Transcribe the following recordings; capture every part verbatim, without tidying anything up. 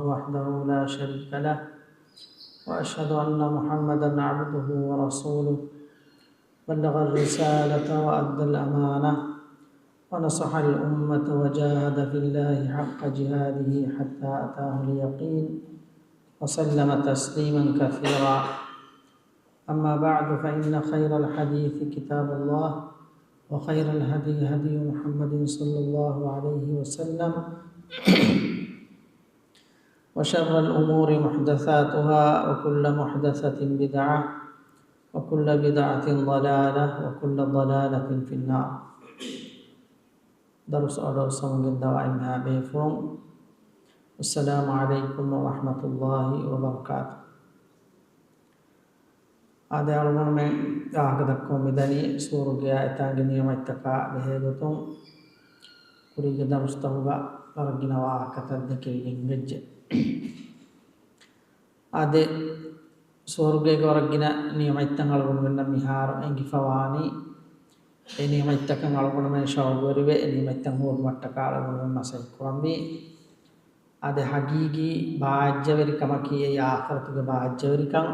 وحده لا شريك له، وأشهد أن محمدا عبده ورسوله، بلغ الرسالة وأدى الأمانة، ونصح الأمة، وجاهد في الله حق جهاده حتى أتاه اليقين، وسلم تسليما كثيرا. أما بعد، فإن خير الحديث كتاب الله، وخير الهدي هدي محمد صلى الله عليه وسلم، وشر الأمور محدثاتها، وكل محدثة بدعة، وكل بدعة ضلالة، وكل ضلالة في النار. ދަރުސް އަޑުއައްސަމުގެ ދަވާއިން މާބޭފުޅުން. އައްސަލާމު ޢަލައިކުމް ވަރަޙްމަތުﷲި ވަބަރަކާތު. އާދެ، އަޅުގަނޑުމެން ވާހަކަ ދައްކަމުން މިދަނީ ސުވަރުގެއާ އެތާނގެ ނިޢުމަތްތަކާ ބެހޭގޮތުން. ކުރީގެ ދަރުސްތަކުގަ ވަރަށް ގިނަ ވާހަކަތައް ދެކެވިގެން ވެއްޖެ. އާދެ، ސުވަރުގޭގެ ވަރަށް ގިނަ ނިޢުމަތްތައް އަޅުގަނޑުމެންނަށް މިހާރު އެނގިފަވާނީ. އެ ނިޢުމަތްތަކަށް އަޅުގަނޑުމެން ޝައުގުވެރިވެ، އެ ނިޢުމަތްތައް ހޯދުމަށްޓަކާ އަޅުގަނޑުމެން މަސައްކަތްކުރަންވީ. އާދެ، ހަގީގީ ބާއްޖަވެރިކަމަކީ އެއީ އާޚިރަތުގެ ބާއްޖަވެރިކަން.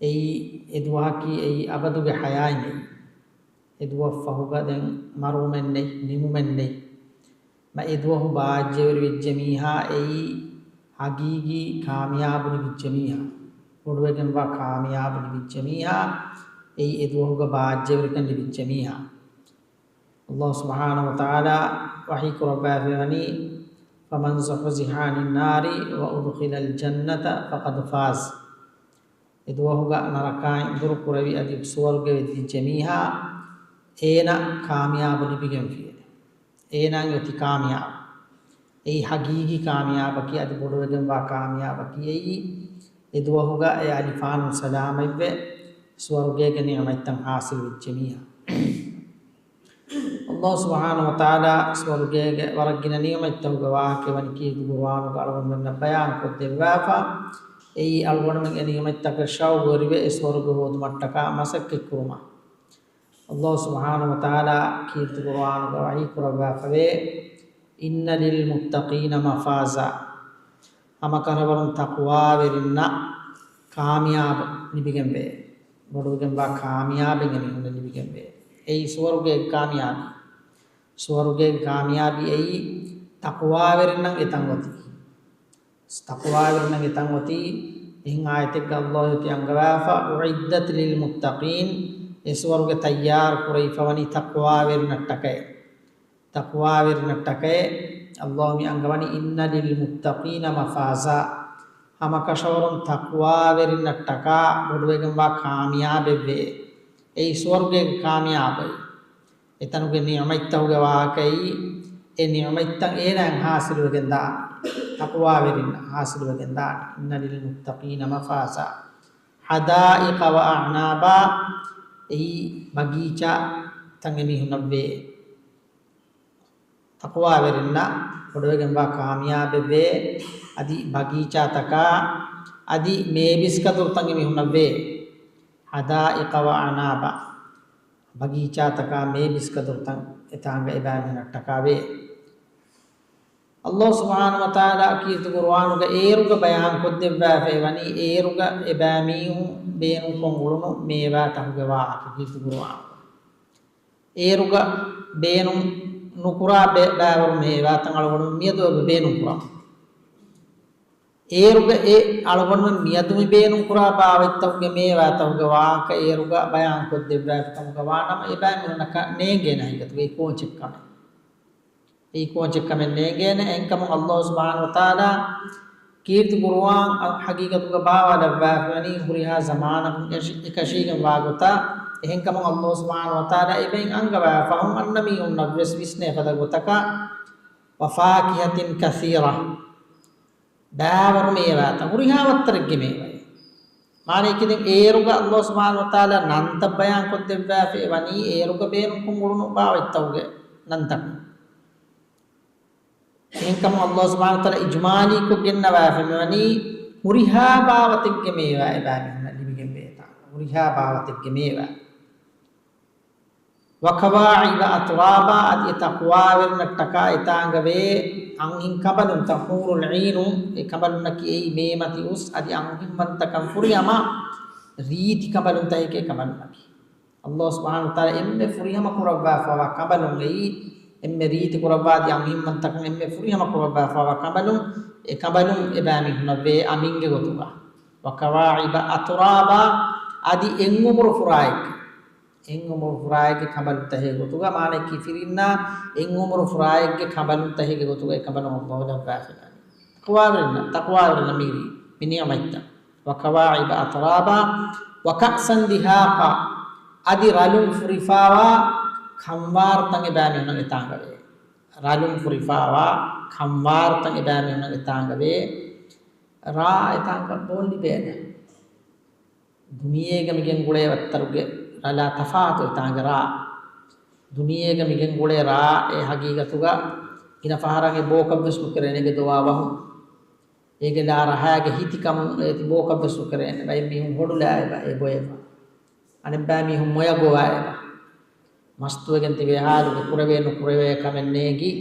އެއީ އެދުވަހަކީ އެއީ އަބަދުގެ ޙަޔާތް އެއީ. އެދުވަށްފަހުގަ ދެން މަރުވުމެއް ނެތް، ނިމުމެއް ނެތް. މަ އެދުވަހު ބާއްޖަވެރިވެއްޖެ މީހާ އެއީ ހަގީގީ ކާމިޔާބު ލިބިއްޖެ މީހާ. ބޮޑުވެގެންވާ ކާމިޔާބު ލިބިއްޖެ މީހާ. އެއީ އެދުވަހުގަ ބާއްޖަވެރިކަން ލިބިއްޖެ މީހާ. ﷲ ސުބްޙާނަހޫ ވަތަޢާލާ ވަޙީ ކުރައްވާފައިވަނީ، فمن زحزح عن النار وأدخل الجنة فقد فاز. އެދުވަހުގަ ނަރަކާއިން ދުރުކުރެވި އަދި ސުވަރުގެ ވެއްދިއްޖެ މީހާ، އޭނަ ކާމިޔާބު ލިބިގެންފިޔޭ. އޭނާ އޮތީ ކާމިޔާބު. އެއީ ހަގީގީ ކާމިޔާބަކީ އަދި ބޮޑުވެގެންވާ ކާމިޔާބަކީ އެއީ، އެދުވަހުގަ އެ އަލިފާނުން ސަލާމަތްވެ، ސުވަރުގޭގެ ނިޢުމަތްތައް ޙާޞިލުވެއްޖެ މީހާ. ﷲ ސުބްޙާނަހޫ ވަތަޢާލާ ސުވަރުގޭގެ ވަރަށް ގިނަ ނިޢުމަތްތަކުގެ ވާހަކަ ވަނީ ކީރިތި ޤުރުއާނުގަ އަޅުގަނޑުމެންނަށް ބަޔާންކޮށްދެއްވާފަ. އެއީ އަޅުގަނޑުމެން އެ ނިޢުމަތްތަކަށް ޝައުގުވެރިވެ، އެ ސުވަރުގެ ހޯދުމަށްޓަކާ މަސައްކަތްކުރުމަށް. ﷲ ސުބްޙާނަހޫ ވަތަޢާލާ ކީރިތި ޤުރުއާނުގަ ވަޙީ ކުރައްވާފަވޭ، إن للمتقين مفازا. ހަމަކަށަވަރުން ތަޤްވާވެރިންނަށް ކާމިޔާބު ލިބިގެންވޭ. ބޮޑުވެގެންވާ ކާމިޔާބެއް އެމީހުންނަށް ލިބިގެންވޭ. އެއީ ސުވަރުގޭގެ ކާމިޔާބީ. ސުވަރުގޭގެ ކާމިޔާބީ އެއީ ތަޤްވާވެރިންނަށް އެތަން އޮތީ. ތަޤްވާވެރިންނަށް އެތަން އޮތީ. އެހެން އާޔަތެއްގަ ﷲ އޮތީ އަންގަވާފަ، أعدت للمتقين، އެ ސުވަރުގެ ތައްޔާރު ކުރެވިފަވަނީ ތަޤްވާވެރިންނަށްޓަކައި. ތަޤްވާވެރިންނަށްޓަކައި. ﷲ މި އަންގަވަނީ، إن للمتقين مفازا. ހަމަކަށަވަރުން ތަޤްވާވެރިންނަށްޓަކާ ބޮޑުވެގެންވާ ކާމިޔާބެއްވޭ. އެއީ ސުވަރުގޭގެ ކާމިޔާބެއް. އެތަނުގެ ނިޢުމަތްތަކުގެ ވާހަކައީ، އެ ނިޢުމަތްތައް އޭނާއަށް ޙާޞިލުވެގެން ދާނެ. ތަޤްވާވެރިންނަށް ޙާޞިލުވެގެން ދާނެ. إن للمتقين مفازا. حدائق وأعنابا. އެއީ ބަގީޗާ ތަން އެމީހުންނަށްވޭ. ތަޤްވާވެރިންނަށް ބޮޑުވެގެންވާ ކާމިޔާބެއްވޭ. އަދި ބަގީޗާތަކާ އަދި މޭބިސްކަދުރުތަން އެމީހުންނަށްވޭ. حدائق وأعنابا. ބަގީޗާތަކާ މޭބިސްކަދުރުތަން އެތާނގަ އެބައިމީހުންނަށްޓަކާވޭ. ﷲ ސުބްޙާނަހޫ ވަތަޢާލާ ކީރިތި ޤުރުއާނުގަ އޭރުގަ ބަޔާންކޮށްދެއްވާފައިވަނީ، އޭރުގަ އެބައިމީހުން ބޭނުންކޮށް އުޅުނު މޭވާތަކުގެ ވާހަކަ ކީރިތި ޤުރުއާނުގަ. އޭރުގަ ބޭނުން ނުކުރާ ބެ-، ބައިވަރު މޭވާތައް އަޅުގަނޑު މިއަދު އެބަ ބޭނުންކުރަން. އޭރުގަ އެ އަޅުގަނޑުމެން މިއަދު މި ބޭނުންކުރާ ބާވަތްތަކުގެ މޭވާތަކުގެ ވާހަކަ އޭރުގަ ބަޔާންކޮށްދެއްވާފި ކަމުގަ ވާނަމަ، އެބައިމީހުންނަކަށް ނޭނގޭނެ ހަގީގަތުގައި ކޯންޗެއްކަމެއް. އެއީ ކޯންޗެއްކަމެއް ނޭނގޭނެ. އެހެންކަމުން ﷲ ސުބްޙާނަހޫ ވަތަޢާލާ ކީރިތި ޤުރުއާން ހަގީގަތުގަ ބާވާލައްވާފައިވަނީ ހުރިހާ ޒަމާނަކުން އެކަށީގެންވާ ގޮތަށް. އެހެންކަމުން ﷲ ސުބްޙާނަހޫ ވަތަޢާލާ އެބައިން އަންގަވާ ފަހުން އަންނަ މީހުންނަށްވެސް ވިސްނޭ ފަދަ ގޮތަކަށް. وفاكهة كثيرة. ބައިވަރު މޭވާތައް، ހުރިހާ ވައްތަރެއްގެ މޭވާއެއް. މާނައަކީ ދެން އޭރުގަ ﷲ ސުބްޙާނަހޫ ވަތަޢާލާ ނަންތައް ބަޔާންކޮށްދެއްވާފައި ވަނީ އޭރުގަ ބޭނުންކޮށް އުޅުނު ބާވަތްތަކުގެ ނަންތަކުން. އެހެންކަމުން ﷲ ސުބްޙާނަހޫ ވަތަޢާލާ އިޖުމާލީކޮށް ގެންނަވާފައި ވަނީ ހުރިހާ ބާވަތެއްގެ މޭވާ އެބައިމީހުންނަށް ލިބިގެންވޭތާ. ހުރިހާ ބާވަތެއްގެ މޭވާ. وكواعب أترابا، އަދި އެ ތަޤްވާވެރިންނަށްޓަކާ އެތާނގަވޭ އަންހެން ކަނބަލުންތައް، حور العين، އެ ކަނބަލުންނަކީ އެއީ މޭމަތި އުސް އަދި އަންހެންވަންތަކަން ފުރިހަމަ ރީތި ކަނބަލުންތަކެކޭ ކަނބަލުންނަކީ. ﷲ ސުބްޙާނަހޫ ވަތަޢާލާ އެންމެ ފުރިހަމަ ކުރައްވާފައިވާ ކަނބަލުން އެއީ، އެންމެ ރީތި ކުރައްވާ އަދި އަންހެންވަންތަކަން އެންމެ ފުރިހަމަ ކުރައްވާފައިވާ ކަނބަލުން، އެ ކަނބަލުން އެބައިމީހުންނަށް ވޭ އަމިންގެ ގޮތުގަ. وكواعب أترابا، އަދި އެއް އުމުރު ފުރާއެއްގެ، އެއް އުމުރު ފުރާއެއްގެ ކަނބަލުންތަކެއްގެ ގޮތުގަ، މާނައަކީ ފިރިންނާ އެއް އުމުރު ފުރާއެއްގެ ކަނބަލުންތަކެއްގެ ގޮތުގަ އެ ކަނބަލުން ﷲ ލައްވާފައިވާނެ. ތަޤްވާވެރިންނަށް، ތަޤްވާވެރިންނަށް މި ރީ، މި ނިޢުމަތްތައް. وكواعب أترابا وكأسا دهاقا، އަދި ރަލުން ފުރިފާވާ ކަންވާރުތައް އެބައިމީހުންނަށް އެތާނގަވޭ. ރަލުން ފުރިފާވާ ކަންވާރުތައް އެބައިމީހުންނަށް އެތާނގަވޭ. ރާ އެތާނގަ ބޯން ލިބޭނެ. ދުނިޔޭގަ މިގެންގުޅޭ ވައްތަރުގެ ރަލާ ތަފާތު އެތާނގެ ރާ. ދުނިޔޭގަ މިގެންގުޅޭ ރާ އެ ހަގީގަތުގަ ގިނަ ފަހަރަށް އެ ބޯކަށްވެސް ނުކެރޭނެ އޭގެ ދޮވާ ވަހުން. އޭގެ ލާ ރަހާގެ ހިތިކަމުން އޭތި ބޯކަށްވެސް ނުކެރޭނެ. ބައެއް މީހުން ހޮޑުލާ އެބަ އެ ބޮއެބަ. އަނެއްބައި މީހުން މޮޔަ ގޮވާ އެބަ. މަސްތުވެގެން ތިބޭ ހާލުގެ ކުރެވޭ ނުކުރެވޭ ކަމެއް ނޭނގި،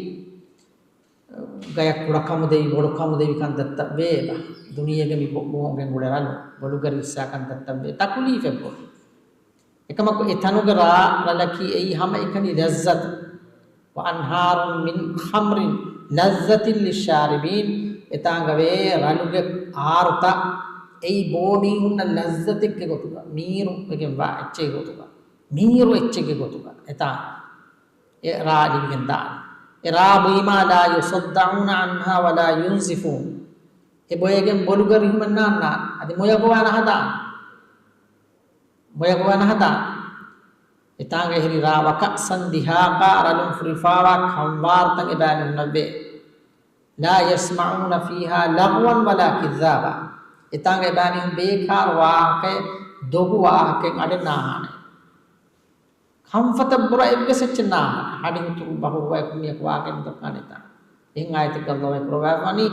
ގަޔަށް ކުޑަކަމުދެވި ބޮޑުކަމުދެވި ކަންތައްތައް ވޭ އެބަ. ދުނިޔޭގަ މި ބޮ-، ބޯންގެން ގުޅޭ ރަލު، ބޮލުގަ ރިއްސާ ކަންތައްތައް ވޭ. ތަކުލީފެއް ބޮޑު. އެކަމަކު އެ ތަނުގެ ރާ ރަލަކީ އެއީ ހަމައެކަނި ލައްޒަތު. وأنهار من خمر لذة للشاربين، އެތާނގަވޭ ރަލުގެ އާރުތައް އެއީ ބޯމީހުންނަށް ލައްޒަތެއްގެ ގޮތުގަ، މީރު ވެގެންވާ އެއްޗެއްގެ ގޮތުގަ، މީރު އެއްޗެއްގެ ގޮތުގަ އެތާ އެ ރާ ލިބިގެން ދާނެ. އެ ރާ ބުއިމާ لا يصدعون عنها ولا ينزفون، އެ ބޮއެގެން ބޮލުގަ ރިހުމެއް ނާންނާނެ. އަދި މޮޔަ ގޮވާ ނަހަދާނެ. ބޮޔަ ގޮވާ ނަހަދާނެ. އެތާނގަ އެހެރި ރާ، وكأسا دهاقا، ރަލުން ފުރިފާވާ ކަންވާރުތައް އެބައިމީހުންނަށް ވޭ. لا يسمعون فيها لغوا ولا كذابا، އެތާނގަ އެބައިމީހުން ބޭކާރު ވާހަކައެއް، ދޮގު ވާހަކައެއް އަޑެއް ނާހާނެ. ކަންފަތަށް ބުރަ އެއްވެސް އެއްޗެއް ނާހާނެ. ހަޑި ހުތުރު ބަހު ވައި ކުނިއަކު ވާހަކައެއް ނުދައްކާނެތާ. އެހެން އާޔަތެއްގަ ﷲ ވަޙީ ކުރައްވާފަވަނީ،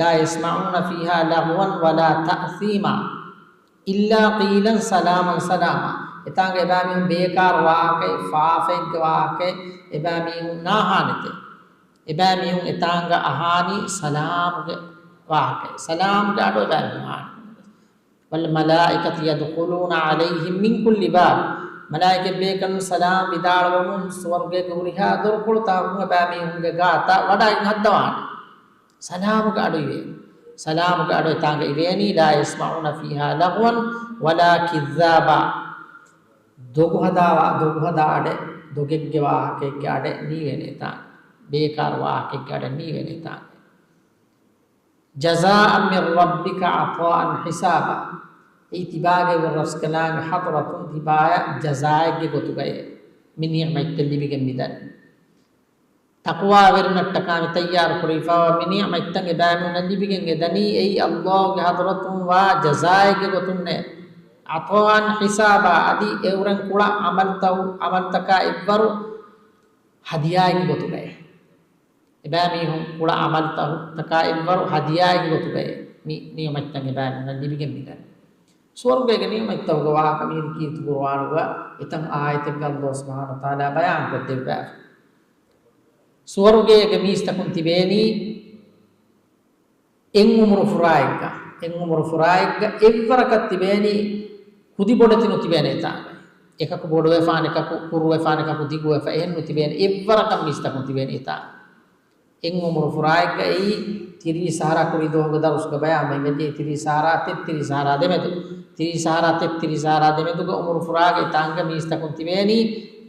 لا يسمعون فيها لغوا ولا تأثيما إلا قيلا سلاما سلاما. އެތާނގަ އެބައިމީހުން ބޭކާރު ވާހަކައެއް، ފާފައެއްގެ ވާހަކައެއް އެބައިމީހުން ނާހާނެތެ. އެބައިމީހުން އެތާނގަ އަހާނީ ސަލާމުގެ ވާހަކައެއް. ސަލާމުގެ އަޑު އެބައިމީހުން އަހާނީ. والملائكة يدخلون عليهم من كل باب. މަލާއިކަތް ބޭކަލުން ސަލާމް ވިދާޅުވަމުން ސުވަރުގޭގެ ހުރިހާ ދޮރުކޮޅުތަކުން އެބައިމީހުންގެ ގާތަށް ވަޑައިގެން ހައްދަވާނެ. ސަލާމުގެ އަޑު އިވޭ. ސަލާމުގެ އަޑު އެތާނގަ އިވޭނީ، لا يسمعون فيها لغوا ولا كذابا. ދޮގު ހަދާ، ދޮގު ހަދާ އަޑެއް، ދޮގެއްގެ ވާހަކައެއްގެ އަޑެއް ނީވޭނެ އެތާނގަ. ބޭކާރު ވާހަކައެއްގެ އަޑެއް ނީވޭނެ އެތާނގަ. جزاء من ربك عطاء حسابا. އެއީ ތިބާގެ ރަސްކަލާނގެ ޙަޟްރަތުން ތިބާޔަށް ޖަޒާއެއްގެ ގޮތުގައޭ މި ނިޢުމަތްތައް ލިބިގެން މިދަނީ. ތަޤްވާވެރިންނަށްޓަކާ މި ތައްޔާރު ކުރެވިފައިވާ މި ނިޢުމަތްތައް އެބައިމީހުންނަށް ލިބިގެން އެދަނީ އެއީ ﷲ ގެ ޙަޟްރަތުން ވާ ޖަޒާއެއްގެ ގޮތުންނޭ. عطاء حسابا، އަދި އެއުރެން ކުޅަ ޢަމަލުތައް، ޢަމަލުތަކާ އެއްވަރު ހަދިޔާއެއްގެ ގޮތުގައޭ. އެބައިމީހުން ކުޅަ ޢަމަލުތަކާ އެއްވަރު ހަދިޔާއެއްގެ ގޮތުގައޭ މި ނިޢުމަތްތައް އެބައިމީހުންނަށް ލިބިގެން މިދަނީ. ސުވަރުގޭގެ ނިޢުމަތްތަކުގެ ވާހަކަ މިހިރީ ކީރިތި ޤުރުއާނުގަ އެތައް އާޔަތެއްގަ ﷲ ސުބްޙާނަހޫ ވަތަޢާލާ ބަޔާންކޮށްދެއްވާފަ. ސުވަރުގޭގެ މީސްތަކުން ތިބޭނީ އެއް އުމުރު ފުރާއެއްގަ، އެއް އުމުރު ފުރާއެއްގަ އެއްވަރަކަށް ތިބޭނީ ކުދި ބޮޑެތި ނުތިބޭނެ އެތާނގަ. އެކަކު ބޮޑުވެފާނެ، އެކަކު ކުރުވެފާނެ، އެކަކު ދިގުވެފަ، އެހެން ނުތިބޭނެ. އެއްވަރަކަށް މީސްތަކުން ތިބޭނީ އެތާނގަ. އެއް އުމުރު ފުރާއެއްގަ އެއީ ތިރީސް އަހަރާ ކުރީ ދުވަހުގެ ދަރުސްގަ ބަޔާންވެގެން ތިރީސް އަހަރާ ތެއްތިރީސް އަހަރާ ދެމެދު، ތިރީސް އަހަރާ ތެއްތިރީސް އަހަރާ ދެމެދުގަ އުމުރު ފުރާގެ އެތާނގަ މީސްތަކުން ތިބޭނީ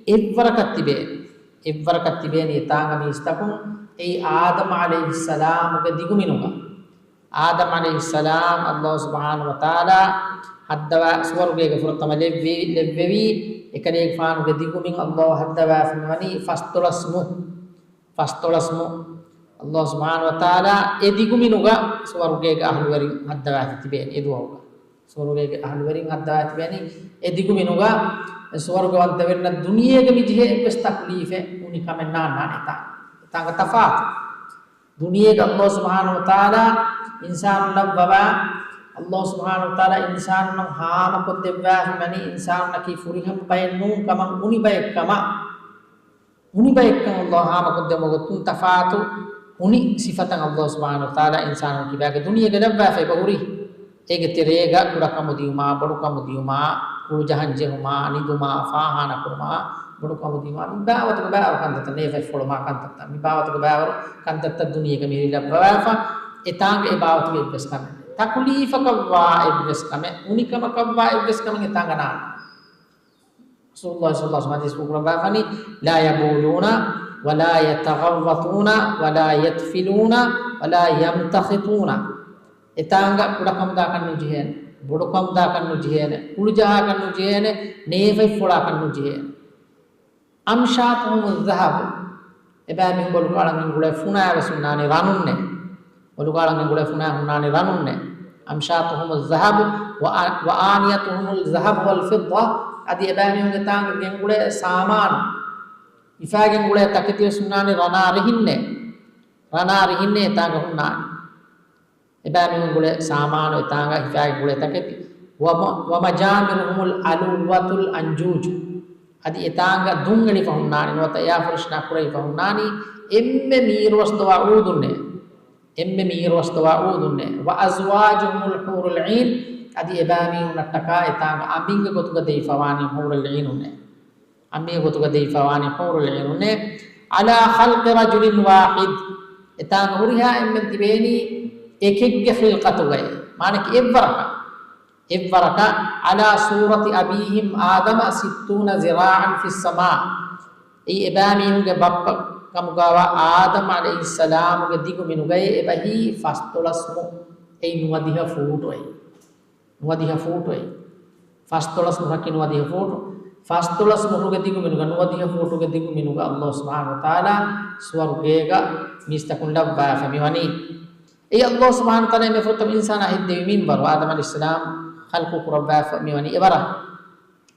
އެއްވަރަކަށް ތިބޭނީ. އެއްވަރަކަށް ތިބޭނީ އެތާނގަ މީސްތަކުން އެއީ އާދަމް ޢަލައިހިއްސަލާމުގެ ދިގުމިނުގަ. އާދަމް ޢަލައިހިއްސަލާމް ﷲ ސުބްޙާނަހޫ ވަތަޢާލާ ހައްދަވާ ސުވަރުގޭގެ ފުރަތަމަ ލެއްވި، ލެއްވެވީ އެކަލޭގެފާނުގެ ދިގުމިން ﷲ ހައްދަވާފަ މިވަނީ ފަސްދޮޅަސް މު. ފަސްދޮޅަސް މު. ﷲ ސުބްޙާނަހޫ ވަތަޢާލާ އެ ދިގުމިނުގަ ސުވަރުގޭގެ އަހުލުވެރިން ހައްދަވާފަ ތިބޭނެ އެ ދުވަހުގަ. ސުވަރުގޭގެ އަހުލުވެރިން ހައްދަވާފަ ތިބޭނީ އެ ދިގުމިނުގަ. ސުވަރުގަވަންތަވެރިންނަށް ދުނިޔޭގަ މި ޖެހޭ އެއްވެސް ތަކުލީފެއް އުނިކަމެއް ނާންނާނެ އެތާ. އެތާނގަ ތަފާތު. ދުނިޔޭގަ ﷲ ސުބްޙާނަހޫ ވަތަޢާލާ އިންސާނުންނަށް ވަވާ، ﷲ ސުބްޙާނަހޫ ވަތަޢާލާ އިންސާނުންނަށް ހާމަކޮށްދެއްވާފަ މިވަނީ އިންސާނުންނަކީ ފުރިހަމަ ބައެއް ނޫން ކަމަށް، އުނި ބައެއް ކަމަށް. އުނި ބައެއްކަން އައްލާހު ހާމަކޮށްދެއްވުމުގެ ގޮތުން ތަފާތު އުނި ސިފަތައް އައްލާހު ސުބްޙާނަހޫ ވަތަޢާލާ އިންސާނުން ކިބާގެ ދުނިޔޭގަ ލައްވާފަ އެބަހުރި. އޭގެ ތެރޭގަ ކުޑަކަމުދިޔުމާ، ބޮޑުކަމުދިޔުމާ، ކުޅުޖަހަން ޖެހުމާ، ނިދުމާ، ފާހާނަކުރުމާ، ބޮޑުކަމުދިޔުމާ، މި ބާވަތުގެ ބާވަރު ކަންތައްތައް، ނޭފަތްފުޅުމާ ކަންތައްތައް، މި ބާވަތުގެ ބާވަރު ކަންތައްތައް ދުނިޔޭގަ މިހިރީ ލައްވާފަ، އެތާނގަ އެ ބާވަތުގެ އެއްވެސް ކަމެއް ނެތް. ތަކުލީފަކަށްވާ އެއްވެސް ކަމެއް، އުނިކަމަކަށްވާ އެއްވެސް ކަމެއް އެތާނގަ ނާންނާނެ. ރަސޫލުﷲ ޞައްލަﷲ ޢަލައިހި ވަސައްލަމަ ޙަދީޘްފުޅު ކުރައްވާފަނީ، "لا يبولون ولا يتغوطون ولا يتفلون ولا يمتخطون." އެތާނގަ ކުޑަކަމުދާކަށް ނުޖެހޭނެ، ބޮޑުކަމުދާކަށް ނުޖެހޭނެ، ކުޅުޖަހާކަށް ނުޖެހޭނެ، ނޭފަތްފުޅާކަށް ނުޖެހޭނެ. أمشاطهم الذهب. އެބައިމީހުން އޮލުކާޅަނގަ ގެންގުޅޭ ފުނާވެސް ހުންނާނީ ރަނުންނޭ. އޮލުކާޅަނގަ ގެންގުޅޭ ފުނާ ހުންނާނީ ރަނުންނޭ. أمشاطهم الذهب وآ-، وآنيتهم الذهب والفضة. އަދި އެބައިމީހުންގެ ތާނގަ ގެންގުޅޭ ސާމާނު، ހިފާގެން ގުޅޭ ތަކެތިވެސް ހުންނާނީ ރަނާ ރިހިންނޭ. ރަނާ ރިހިންނޭ އެތާނގަ ހުންނާނީ. އެބައިމީހުން ގުޅޭ ސާމާނު އެތާނގަ ހިފާގެން ގުޅޭ ތަކެތި. وم-، ومجامرهم الألوة الأنجوج. އަދި އެތާނގަ ދުން އެޅިފަ ހުންނާނީ، ނުވަތަ އެއާ ފްރެޝްނާ ކުރެވިފަ ހުންނާނީ، އެންމެ މީރުވަސްދޮވާ އޫދުންނޭ. އެންމެ މީރުވަސްދޮވާ އޫދުންނޭ. وأزواجهم الحور العين. އަދި އެބައިމީހުންނަށްޓަކާ އެތާނގަ އަނބިންގެ ގޮތުގަ ދެވިފަވާނީ ޙޫރުލް ޢީނުންނޭ. އަނބިންގެ ގޮތުގަ ދެވިފަވާނީ ޙޫރުލް ޢީނުންނޭ. على خلق رجل واحد. އެތާނގަ ހުރިހާ އެންމެން ތިބޭނީ އެކެއްގެ ޚިލްޤަތުގައި. މާނައަކީ އެއްވަރަކަށް. އެއްވަރަކަށް. على صورة أبيهم آدم ستون ذراعا في السماء. އެއީ އެބައިމީހުންގެ ބައްޕަ ކަމުގައިވާ އާދަމް ޢަލައިހިއްސަލާމުގެ ދިގު މިނުގައި އެބަހީ ފަސްދޮޅަސް މު. އެއީ ނުވަދިހަ ފޫޓު އެއީ. ނުވަދިހަ ފޫޓު އެއީ. ފަސްދޮޅަސް މުހަކީ ނުވަދިހަ ފޫޓު. ފަސްދޮޅަސް މުހުގެ ދިގު މިނުގަ، ނުވަދިހަ ފޫޓުގެ ދިގު މިނުގަ އައްލާހު ސުބްޙާނަހޫ ވަތަޢާލާ ސުވަރުގޭގަ މީސްތަކުން ލައްވާފަ މިވަނީ. އެއީ އައްލާހު ސުބްޙާނަހޫ ވަތަޢާލާ އެންމެ ފުރަތަމަ އިންސާނާ ހެއްދެވި މިންވަރު، އާދަމް ޢަލައިހިއްސަލާމް ޚަލްޤު ކުރައްވާފަ މިވަނީ އެވަރަށް.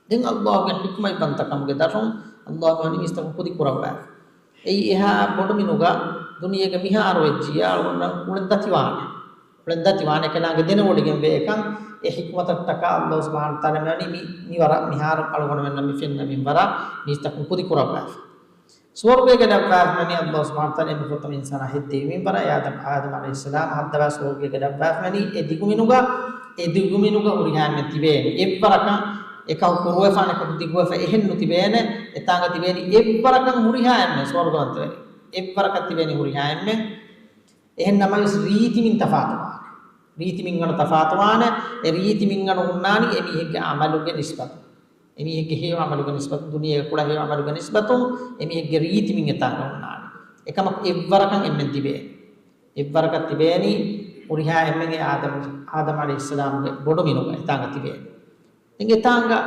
ދެން އައްލާހުގެ ޙިކްމަތްވަންތަކަމުގެ ދަށުން އައްލާހު މިވަނީ މީސްތަކުން ކުދި ކުރައްވާފަ. އެއީ އެހާ ބޮޑު މިނުގަ ދުނިޔޭގެ މިހާރު ވެއްޖިއްޔާ އަޅުގަނޑަށް އުޅެން ދަތިވާނެ. އުޅެން ދަތިވާނެ ކަލާނގެ ދެނެވޮޑިގެން ވޭ އެކަން. އެ ޙިކްމަތަށްޓަކާ އައްލާހު ސުބްޙާނަހޫ ވަތަޢާލާ މިވަނީ މި، މިވަރަށް މިހާރު އަޅުގަނޑުމެންނަށް މި ފެންނަ މިންވަރަށް މީސްތަކުން ކުދި ކުރައްވާފަ. ސުވަރުގޭގަ ލައްވާފަ މިވަނީ އައްލާހު ސުބްޙާނަހޫ ވަތަޢާލާ އެންމެ ފުރަތަމަ އިންސާނާ ހެއްދެވި މިންވަރަށް އާދަމް، އާދަމް ޢަލައިހިއްސަލާމް ހައްދަވާ ސުވަރުގޭގަ ލައްވާފަ މިވަނީ އެ ދިގު މިނުގަ، އެ ދިގު މިނުގަ ހުރިހާ އެންމެން ތިބޭނީ. އެއްވަރަކަށް އެކަކު ކުރުވެފަ، އަނެކަކު ދިގުވެފަ އެހެން ނުތިބޭނެ. އެތާނގަ ތިބޭނީ އެއްވަރަކަށް ހުރިހާ އެންމެން ސުވަރުގަވަންތަވެރި. އެއްވަރަކަށް ތިބޭނީ ހުރިހާ އެންމެން. އެހެން ނަމަވެސް ރީތިމިން ތަފާތުވާނެ. ރީތިމިންގަނޑު ތަފާތުވާނެ. އެ ރީތިމިންގަނޑު ހުންނާނީ އެމީހެއްގެ ޢަމަލުގެ ނިސްބަތުން. އެމީހެއްގެ ހެޔޮ ޢަމަލުގެ ނިސްބަތުން، ދުނިޔޭގެ ކުޑަ ހެޔޮ ޢަމަލުގެ ނިސްބަތުން، އެމީހެއްގެ ރީތިމިން އެތާނގަ ހުންނާނެ. އެކަމަކު އެއްވަރަކަށް އެންމެން ތިބޭނީ. އެއްވަރަކަށް ތިބޭނީ ހުރިހާ އެންމެން އެ އާދަމް، އާދަމް ޢަލައިހިއްސަލާމްގެ ބޮޑު މިނުގަ އެތާނގަ ތިބޭނީ. ދެން އެތާނގަ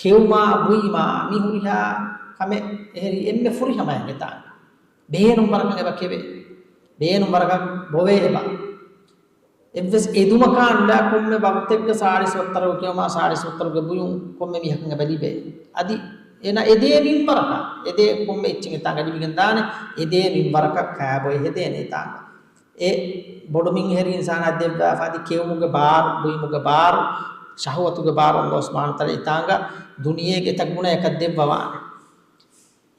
ކެއުމާ، ބުއިމާ، މި ހުރިހާ ކަމެއް އެހެރީ އެންމެ ފުރިހަމައެއް އެތާނގަ. ބޭނުން ވަރަކަށް އެބަ ކެވޭ. ބޭނުން ވަރަކަށް ބޮވޭ އެބަ. އެއްވެސް އެދުމަކާ ނުލާ ކޮންމެ ވަގުތެއްގަ ސާޅީސް ވައްތަރުގެ ކެއުމާ، ސާޅީސް ވައްތަރުގެ ބުއިމުން ކޮންމެ މީހަކަށް އެބަ ލިބޭ. އަދި އޭނަ އެދޭ މިންވަރަކަށް، އެދޭ ކޮންމެ އެއްޗެއް އެތާނގަ ލިބިގެން ދާނެ، އެދޭ މިންވަރަކަށް ކާބޮއެ ހެދޭނެ އެތާނގަ. އެ ބޮޑު މިން އެހެރީ އިންސާނާ ދެއްވާފަ އަދި ކެއުމުގެ ބާރު، ބުއިމުގެ ބާރު، ޝަހުވަތުގެ ބާރު އައްލާހު ސުބްޙާނަހޫ ވަތަޢާލާ އެތާނގަ ދުނިޔޭގެ އެތައް ގުނަޔަކަށް ދެއްވަވާނެ.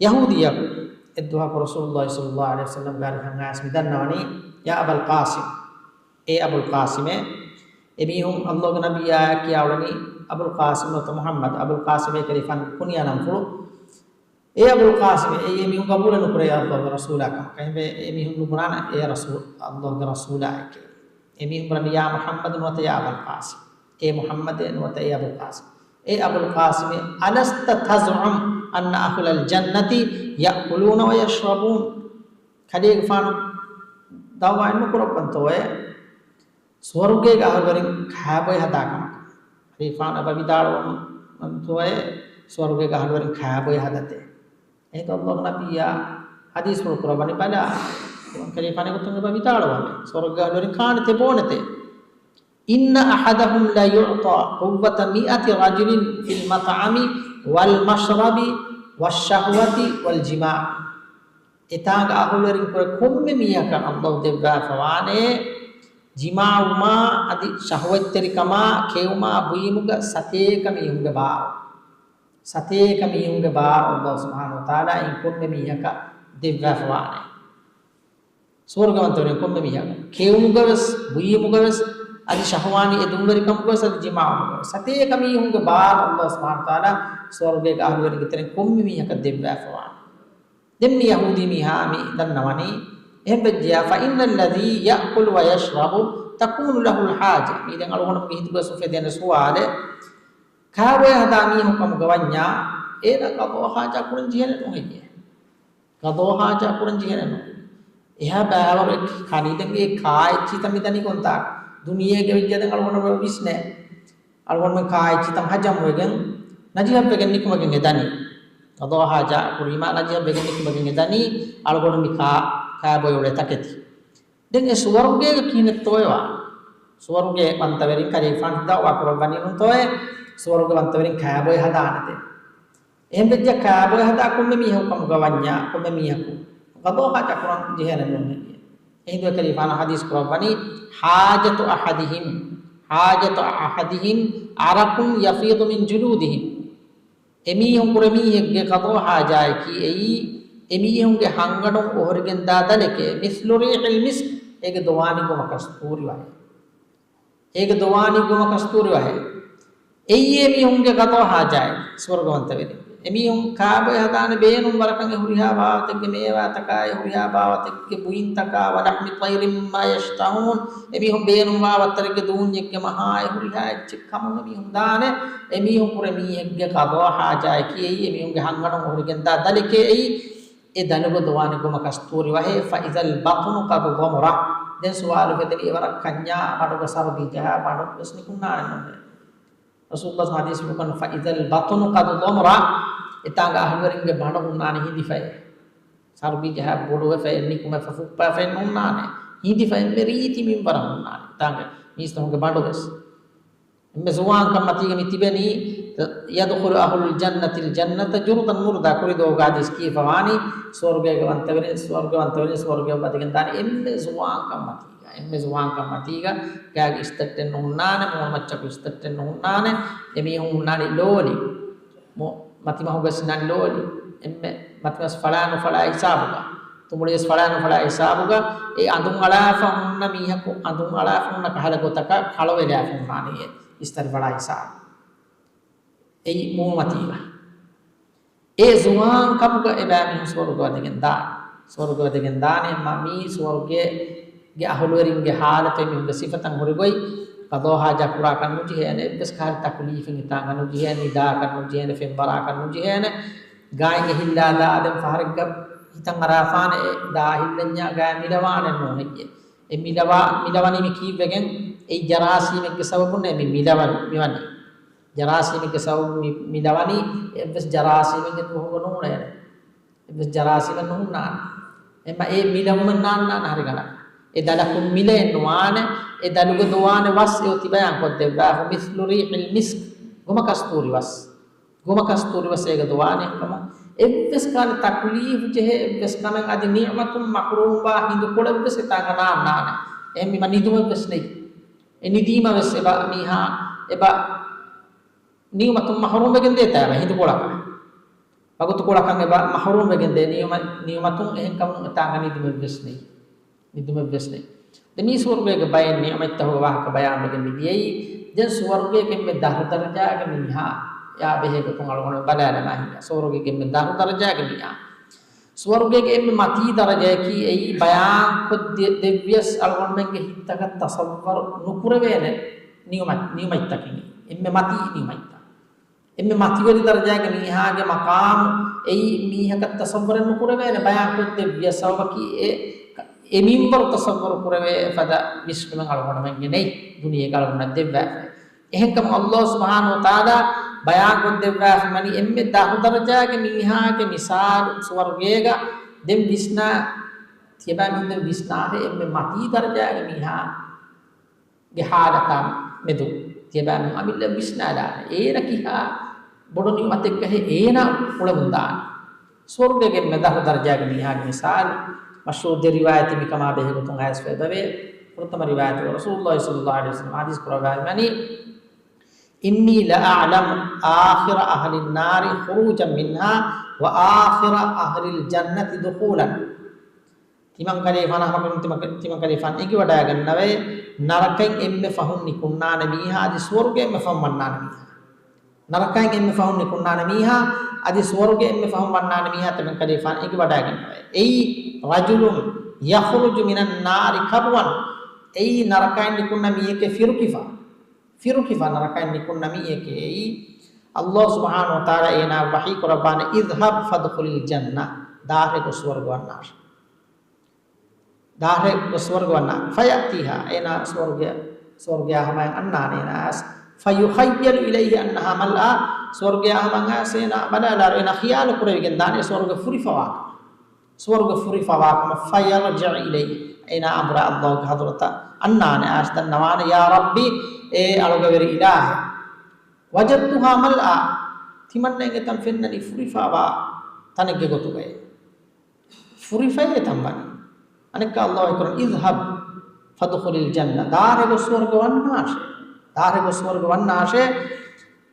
ޔަހޫދީއަކު އެއްދުވަހަކު ރަސޫލުﷲ ޞައްލަﷲ ޢަލައިހި ވަސައްލަމްގެ އަރިހަށް އައިސް މި ދަންނަވަނީ، "يا أبا القاسم." އޭ އަބުލް ޤާސިމޭ. އެމީހުން އައްލާހުގެ ނަބިއްޔާއަށް ކިޔާ އުޅެނީ އަބުލް ޤާސިމް ނުވަތަ މުޙައްމަދު. އަބުލް ޤާސިމޭ ކަލޭގެފާނުގެ ކުނިޔާ ނަންފުޅު. އޭ އަބުލް ޤާސިމޭ، އެއީ އެމީހުން ޤަބޫލެއް ނުކުރޭ އައްލާހުގެ ރަސޫލާ ކަމަކަށް. އެހެންވެ، އެމީހުން ނުބުނާނެ އޭ ރަސޫލް، އައްލާހުގެ ރަސޫލާއެކޭ. އެމީހުން ބުނާނެ، "يا محمد" ނުވަތަ "يا أبا القاسم." އޭ މުޙައްމަދޭ ނުވަތަ އޭ އަބުލް ޤާސިމް. އޭ އަބުލް ޤާސިމޭ، "ألست تزعم أن أهل الجنة يأكلون ويشربون؟" ކަލޭގެފާނު ދަޢުވާއެއް ނުކުރައްވަންތޯއޭ؟ ސުވަރުގޭގެ އަހުލުވެރިން ކާބޮއެ ހަދާ ކަމަކަށް. ކަލޭގެފާނު އެބަ ވިދާޅުވަންތޯއޭ، ސުވަރުގޭގެ އަހުލުވެރިން ކާބޮއެ ހަދަތޭ؟ އެހިނދު އައްލާހު ނަބިއްޔާ ޙަދީޘްފުޅު ކުރައްވަނީ، ބަލާ، ކަލޭގެފާނު އެގޮތުން އެބަ ވިދާޅުވަމޭ، ސުވަރުގޭގެ އަހުލުވެރިން ކާނެތޭ ބޯނެތޭ؟ "إن أحدهم ليعطى قوة مائة رجل في المطعم والمشرب والشهوة والجماع." އެތާނގަ އަހުލުވެރިން ކުރެ ކޮންމެ މީހަކަށް އައްލާހު ދެއްވާފަވާނޭ، ޖިމާޢުވުމާ އަދި ޝަހުވަތްތެރިކަމާ، ކެއުމާ ބުއިމުގަ ސަތޭކަ މީހުންގެ ބާރު. ސަތޭކަ މީހުންގެ ބާރު ﷲ ސުބްޙާނަހޫ ވަތަޢާލާ އިން ކޮންމެ މީހަކަށް ދެއްވާފަވާނެ. ސުވަރުގަވަންތަވެރިން ކޮންމެ މީހަކަށް ކެއުމުގަވެސް، ބުއިމުގަވެސް، އަދި ޝަހުވާނީ އެދުންވެރިކަމުގަވެސް، އަދި ޖިމާޢުގަވެސް، ސަތޭކަ މީހުންގެ ބާރު ﷲ ސުބްޙާނަހޫ ވަތަޢާލާ ސުވަރުގޭގެ އަހުލުވެރިންގެ ތެރެއިން ކޮންމެ މީހަކަށް ދެއްވާފަވާނެ. ދެން މި ޔަހޫދީ މީހާ މި ދަންނަވަނީ، އެހެން ވެއްޖިޔާ، فإن الذي يأكل ويشرب تكون له الحاجة. މީ ދެން އަޅުގަނޑުމެންގެ ހިތުގަވެސް އުފެދޭނެ ސުވާލެއް. ކާބޮއެ ހަދާ މީހުން ކަމުގަ ވަންޏާ، އޭނަ ޤަޟާ ޙާޖާ ކުރަން ޖެހޭނެ ނުހެއްޔޭ؟ ޤަޟާ ޙާޖާ ކުރަން ޖެހޭނެ ނުހެއްޔޭ؟ އެހާ ބައިވަރު ކަނީ ދެން އެ ކާ އެއްޗިތައް މި ދަނީ ކޮންތާކަށް؟ ދުނިޔޭގަ ވެއްޖެ ދެން އަޅުގަނޑު ވިސްނޭ. އަޅުގަނޑުމެން ކާ އެއްޗިތައް ހަޖަމްވެގެން، ނަޖިހަށްވެގެން ނިކުމެގެން އެ ދަނީ. ޤަޟާ ޙާޖާ ކުރީމާ ނަޖިހަށްވެގެން ނިކުމެގެން އެ ދަނީ. އަޅުގަނޑު މި ކާ، ކާބޮއެ އުޅޭ ތަކެތި. ދެން އެ ސުވަރުގޭގަ ކިހިނެއްތޯއެވާ؟ ސުވަރުގޭ ވަންތަވެރިން ކަލޭގެފާނު ދަޢުވާ ކުރައްވަނީ ނޫންތޯއޭ؟ ސުވަރުގޭ ވަންތަވެރިން ކާބޮއެ ހަދާނެތޭ. އެހެން ވެއްޖެ ކާބޮއެ ހަދާ ކޮންމެ މީހަކު ކަމުގަ ވަންޏާ، ކޮންމެ މީހަކު ޤަޟާ ޙާޖާ ކުރަން ޖެހޭނެ ނޫން ހެއްޔޭ؟ އެހިނދު ކަލީފާނު ޙަދީޘް ކުރައްވަނީ، حاجة أحدهم، حاجة أحدهم عرق يفيض من جلودهم. އެމީހުން ކުރެ މީހެއްގެ ޤަޟާ ޙާޖާއަކީ އެއީ، އެމީހުންގެ ހަންގަނޑުން އޮހޮރިގެންދާ ދަލެކޭ، مثل ريح المسك، އޭގެ ދޮވާނީ ގޮމަ ކަސްތޫރި ވަހެއް. އޭގެ ދޮވާނީ ގޮމަ ކަސްތޫރި ވަހެއް. އެއީ އެމީހުންގެ ޤަޟާ ޙާޖާއެއް، ސުވަރުގަވަންތަވެރިން. އެމީހުން ކާބޮއެ ހަދާނެ ބޭނުން ވަރަކަށް އެ ހުރިހާ ބާވަތެއްގެ މޭވާތަކާ، އެ ހުރިހާ ބާވަތެއްގެ ބުއިންތަކާ، ولحم طير مما يشتهون، އެމީހުން ބޭނުންވާ ވައްތަރެއްގެ ދޫންޏެއްގެ މަހާ އެ ހުރިހާ އެއްޗެއް ކަމުން އެމީހުން ދާނެ. އެމީހުން ކުރެ މީހެއްގެ ޤަޟާ ޙާޖާއަކީ އެއީ، އެމީހުންގެ ހަންގަނޑުން އޮހޮރިގެންދާ ދަލެކޭ އެއީ. އެ ދަލުގެ ދޮވާނެ ގޮމަ ކަސްތޫރި ވަހެއް، فإذا البطن قد ضمر. ދެން ސުވާލު ގެދެނީ އެވަރަށް ކަންޏާ ބަނޑުގަ ސަރުދީ ޖަހާ ބަނޑު ވެސް ނިކުންނާނެ ނޫނޭ. ރަސޫލުﷲ ޙަދީޘް ކުރައްވަނީ، فإذا البطن قد ضمر. އެތާނގަ އަހުލުވެރިންގެ ބަނޑު ހުންނާނެ ހިނދިފައޭ. ސަރުދީ ޖަހާ ބޮޑުވެފަ ނިކުމެފަ ފުއްޕާފައެއް ނުހުންނާނެ. ހިނދިފަ އެންމެ ރީތި މިންވަރަށް ހުންނާނެ. އެތާނގަ މީސްތަކުންގެ ބަނޑު ވެސް. އެންމެ ޒުވާންކަން މަތީގަ މި ތިބެނީ، يدخل أهل الجنة الجنة جردا مردا، ކުރި ދޮގުގަ ޙަދީޘް ކީފަވާނީ، ސުވަރުގޭގެ ވަންތަވެރިން، ސުވަރުގޭ ވަންތަވެރިން ސުވަރުގޭ ވަދެގެން ދާނީ އެންމެ ޒުވާންކަން މަތީގަ، އެންމެ ޒުވާންކަން މަތީގަ، ގާގެ އިސްތައްޓެއް ނުހުންނާނެ، މޫނުމައްޗަކު އިސްތައްޓެއް ނުހުންނާނެ، އެމީހުން ހުންނާނީ ލޯލި. މު-، މަތިމަހުގަސް ނަން ލޯލި. އެންމެ މަތިމަސް ފަޅާ ނުފަޅާ ހިސާބުގަ، ތުނބުޅިވެސް ފަޅާ ނުފަޅާ ހިސާބުގަ، އެ އަނދުން އަޅާފަ ހުންނަ މީހަކު، އަނދުން އަޅާފަ ހުންނަ ކަހަލަ ގޮތަކަށް ކަޅުވެލާފަ ހުންނާނީ އެ އިސްތަށި ފަޅާ ހިސާބު. އެއީ މޫނުމަތީގަ. އެ ޒުވާން ކަމުގަ އެބައިމީހުން ސުވަރުގެ ވަދެގެން ދާނެ. ސުވަރުގެ ވަދެގެން ދާނެ. އެމާ މީ ސުވަރުގޭގެ އަހުލުވެރިންގެ ޙާލަތު އެމީހުންގެ ސިފަތައް ހުރި ގޮތް، ޤަޟާ ޙާޖާ ކުރާކަށް ނުޖެހޭނެ، އެއްވެސް ކަހަލަ ތަކުލީފެއް ހިތާގަ ނުޖެހޭނެ، ނިދާކަށް ނުޖެހޭނެ، ފެންވަރާކަށް ނުޖެހޭނެ. ގާތް އެހިއްލާލާ ދެން ފަހަރެއްގަ ހިތަށް އަރާފާނެ އެ ދާ އެހިއްލަންޏާ ގާތް މިލަވާނެ ނޫނެއްޔޭ. އެ މިލަވާ، މިލަވަނީ މި ކީއްވެގެން؟ އެއީ ޖަރާސީމެއްގެ ސަބަބުންނޭ މި މިލަވަން، މިވަނީ. ޖަރާސީމެއްގެ ސަބަބުން މި، މިލަވަނީ އެއްވެސް ޖަރާސީމެއްގެ ދުވަހުގަ ނޫނޭ. އެއްވެސް ޖަރާސީމެއް ނުހުންނާނެ. އެމަ އެ މިލަވުމެއް ނާންނާނެ ހަރިގަނޑަކަށް. އެ ދަލަކުން މިލައެއް ނުވާނެ. އެ ދަލުގެ ދޮވާނެ ވަސް އެ އޮތީ ބަޔާން ކޮށްދެއްވާފަ، މިސްލު ރީޙިލް މިސްކް، ގޮމަ ކަސްތޫރި ވަސް. ގޮމަ ކަސްތޫރި ވަސް އޭގަ ދޮވާނެ ކަމަށް. އެއްވެސް ކާނެ ތަކުލީފު ޖެހޭ އެއްވެސް ކަމެއް އަދި ނިޢުމަތުން މަޙްރޫމްވާ ހިނދުކޮޅެއްވެސް އެތާނގަ ނާންނާނެ. އެހެންވީމަ ނިދުމެއްވެސް ނެތް. އެ ނިދީމަ ވެސް އެބަ މީހާ އެބަ ނިޢުމަތުން މަޙްރޫމްވެގެން ދޭތާ އެބަ ހިނދުކޮޅަކަށް. ވަގުތުކޮޅަކަށް އެބަ މަޙްރޫމްވެގެން ދޭ ނިޢުމަ-، ނިޢުމަތުން އެހެންކަމުން އެތާނގަ ނިދުމެއްވެސް ނެތް. ނިދުމެއްވެސް ނެތް. ދެން މީ ސުވަރުގޭގެ ބައެއް ނިޢުމަތްތަކުގެ ވާހަކަ ބަޔާންވެގެން މި ދިޔައީ، ދެން ސުވަރުގޭގެ އެންމެ ދަށު ދަރަޖާގެ މީހާ ޔާ ބެހޭގޮތުން އަޅުގަނޑު ބަލާލަމާ ހިނގާ. ސުވަރުގޭގެ އެންމެ ދަށު ދަރަޖާގެ މީހާ. ސުވަރުގޭގެ އެންމެ މަތީ ދަރަޖައަކީ އެއީ ބަޔާންކޮށް ދެ-، ދެއްވިޔަސް އަޅުގަނޑުމެންގެ ހިތްތަކަށް ތަޞައްވަރު ނުކުރެވޭނެ ނިޢުމަތް-، ނިޢުމަތްތަކެއް. އެންމެ މަތީ ނިޢުމަތްތައް. އެންމެ މަތިވެރި ދަރަޖާގެ މީހާގެ މަޤާމު އެއީ މީހަކަށް ތަޞައްވަރެއް ނުކުރެވޭނެ ބަޔާންކޮށްދެއްވިޔަ ސަބަބަކީ އެ، އެ މިންވަރު ތަޞައްވަރު ކުރެވޭ ފަދަ ވިސްނުމެއް އަޅުގަނޑުމެންގެ ނެތް ދުނިޔޭގަ އަޅުގަނޑަށް ދެއްވާފަ. އެހެންކަމުން ﷲ ސުބްޙާނަހޫ ވަތަޢާލާ ބަޔާންކޮށްދެއްވާފަ މަނީ އެންމެ ދަށު ދަރަޖާގެ މީހާގެ މިސާލު ސުވަރުގޭގަ ދެން ވިސްނާ، ތިޔަބައިމީހުން ދެން ވިސްނާހޭ އެންމެ މަތީ ދަރަޖާގެ މީހާ ގެ ޙާލަތާ މެދު ތިޔަބައިމީހުން އަމިއްލަ ވިސްނާލާނެ. އޭނަ ކިހާ ބޮޑު ނިޢުމަތެއްގަހޭ އޭނަ އުޅެމުންދާނެ. ސުވަރުގޭގެ އެންމެ ދަށު ދަރަޖާގެ މީހާގެ މިސާލު މަޝްހޫރު ދެ ރިވާޔަތެއް މިކަމާ ބެހޭގޮތުން އައިސްފަ އެބަވޭ. ފުރަތަމަ ރިވާޔަތުގަ ރަސޫލުﷲ ޞައްލަﷲ ޢަލައިހި ވަސައްލަމަ ޙަދީޘް ކުރައްވާފައިވަނީ، إني لأعلم آخر أهل النار خروجا منها وآخر أهل الجنة دخولا. ތިމަން ކަލޭފާނަށް ހަމަކުރުން ތިމަން، ތިމަން ކަލޭފާން އެނގިވަޑައިގަންނަވޭ، ނަރަކައިން އެންމެ ފަހުން ނިކުންނާނެ މީހާ އަދި ސުވަރުގެ އެންމެ ފަހުން ވަންނާނެ މީހާ. ނަރަކައިން އެންމެ ފަހުން ނިކުންނާނެ މީހާ އަދި ސުވަރުގެ އެންމެ ފަހުން ވަންނާނެ މީހާ ތިމަން ކަލޭފާން އެނގިވަޑައިގަންނަވޭ. އެއީ، رجل يخرج من النار كبوا. އެއީ ނަރަކައިން ނިކުންނަ މީހެކޭ ފިރުކިފަ. ފިރުކިފަ، ނަރަކައިން ނިކުންނަ މީހެކޭ އެއީ. ﷲ ސުބްޙާނަހޫ ވަތަޢާލާ އޭނާ ވަޙީ ކުރައްވާނެ، اذهب فادخل الجنة. ދާށޭ ގޮސް ސުވަރުގެ ވަންނާށޭ. ދާށޭ ގޮސް ސުވަރުގެ ވަންނާށޭ. فيأتيها، އޭނާ ސުވަރުގެ، ސުވަރުގެ ހަމައަށް އަންނާނެ އޭނާ އައިސް. فيخيل إليه أنها ملأى، ސުވަރުގެ ހަމައަށް އައިސް އޭނާ ބަލާލާއިރު އޭނާ ޚިޔާލު ކުރެވިގެން ދާނެ ސުވަރުގެ ފުރިފަވާ ކަމަށް. ސުވަރުގެ ފުރިފަވާ ކަމަށް. فيرجع إليه، އޭނާ އަނބުރާ ﷲގެ ޙަޟްރަތަށް އަންނާނެ އައިސް ދަންނަވާނެ، يا رب، އޭ އަޅުގެވެރި އިލާހޭ، وجدتها ملأى، ތިމަންނައިން އެތަން ފެންނަނީ ފުރިފަވާ ތަނެއްގެ ގޮތުގައޭ. ފުރިފައޭ އެތަން ވަނީ. އަނެއްކާ ﷲ އެކުރަން، اذهب فادخل الجنة، ދާށޭ ގޮސް ސުވަރުގެ ވަންނާށޭ. ދާށޭ ގޮސް ސުވަރުގެ ވަންނާށޭ.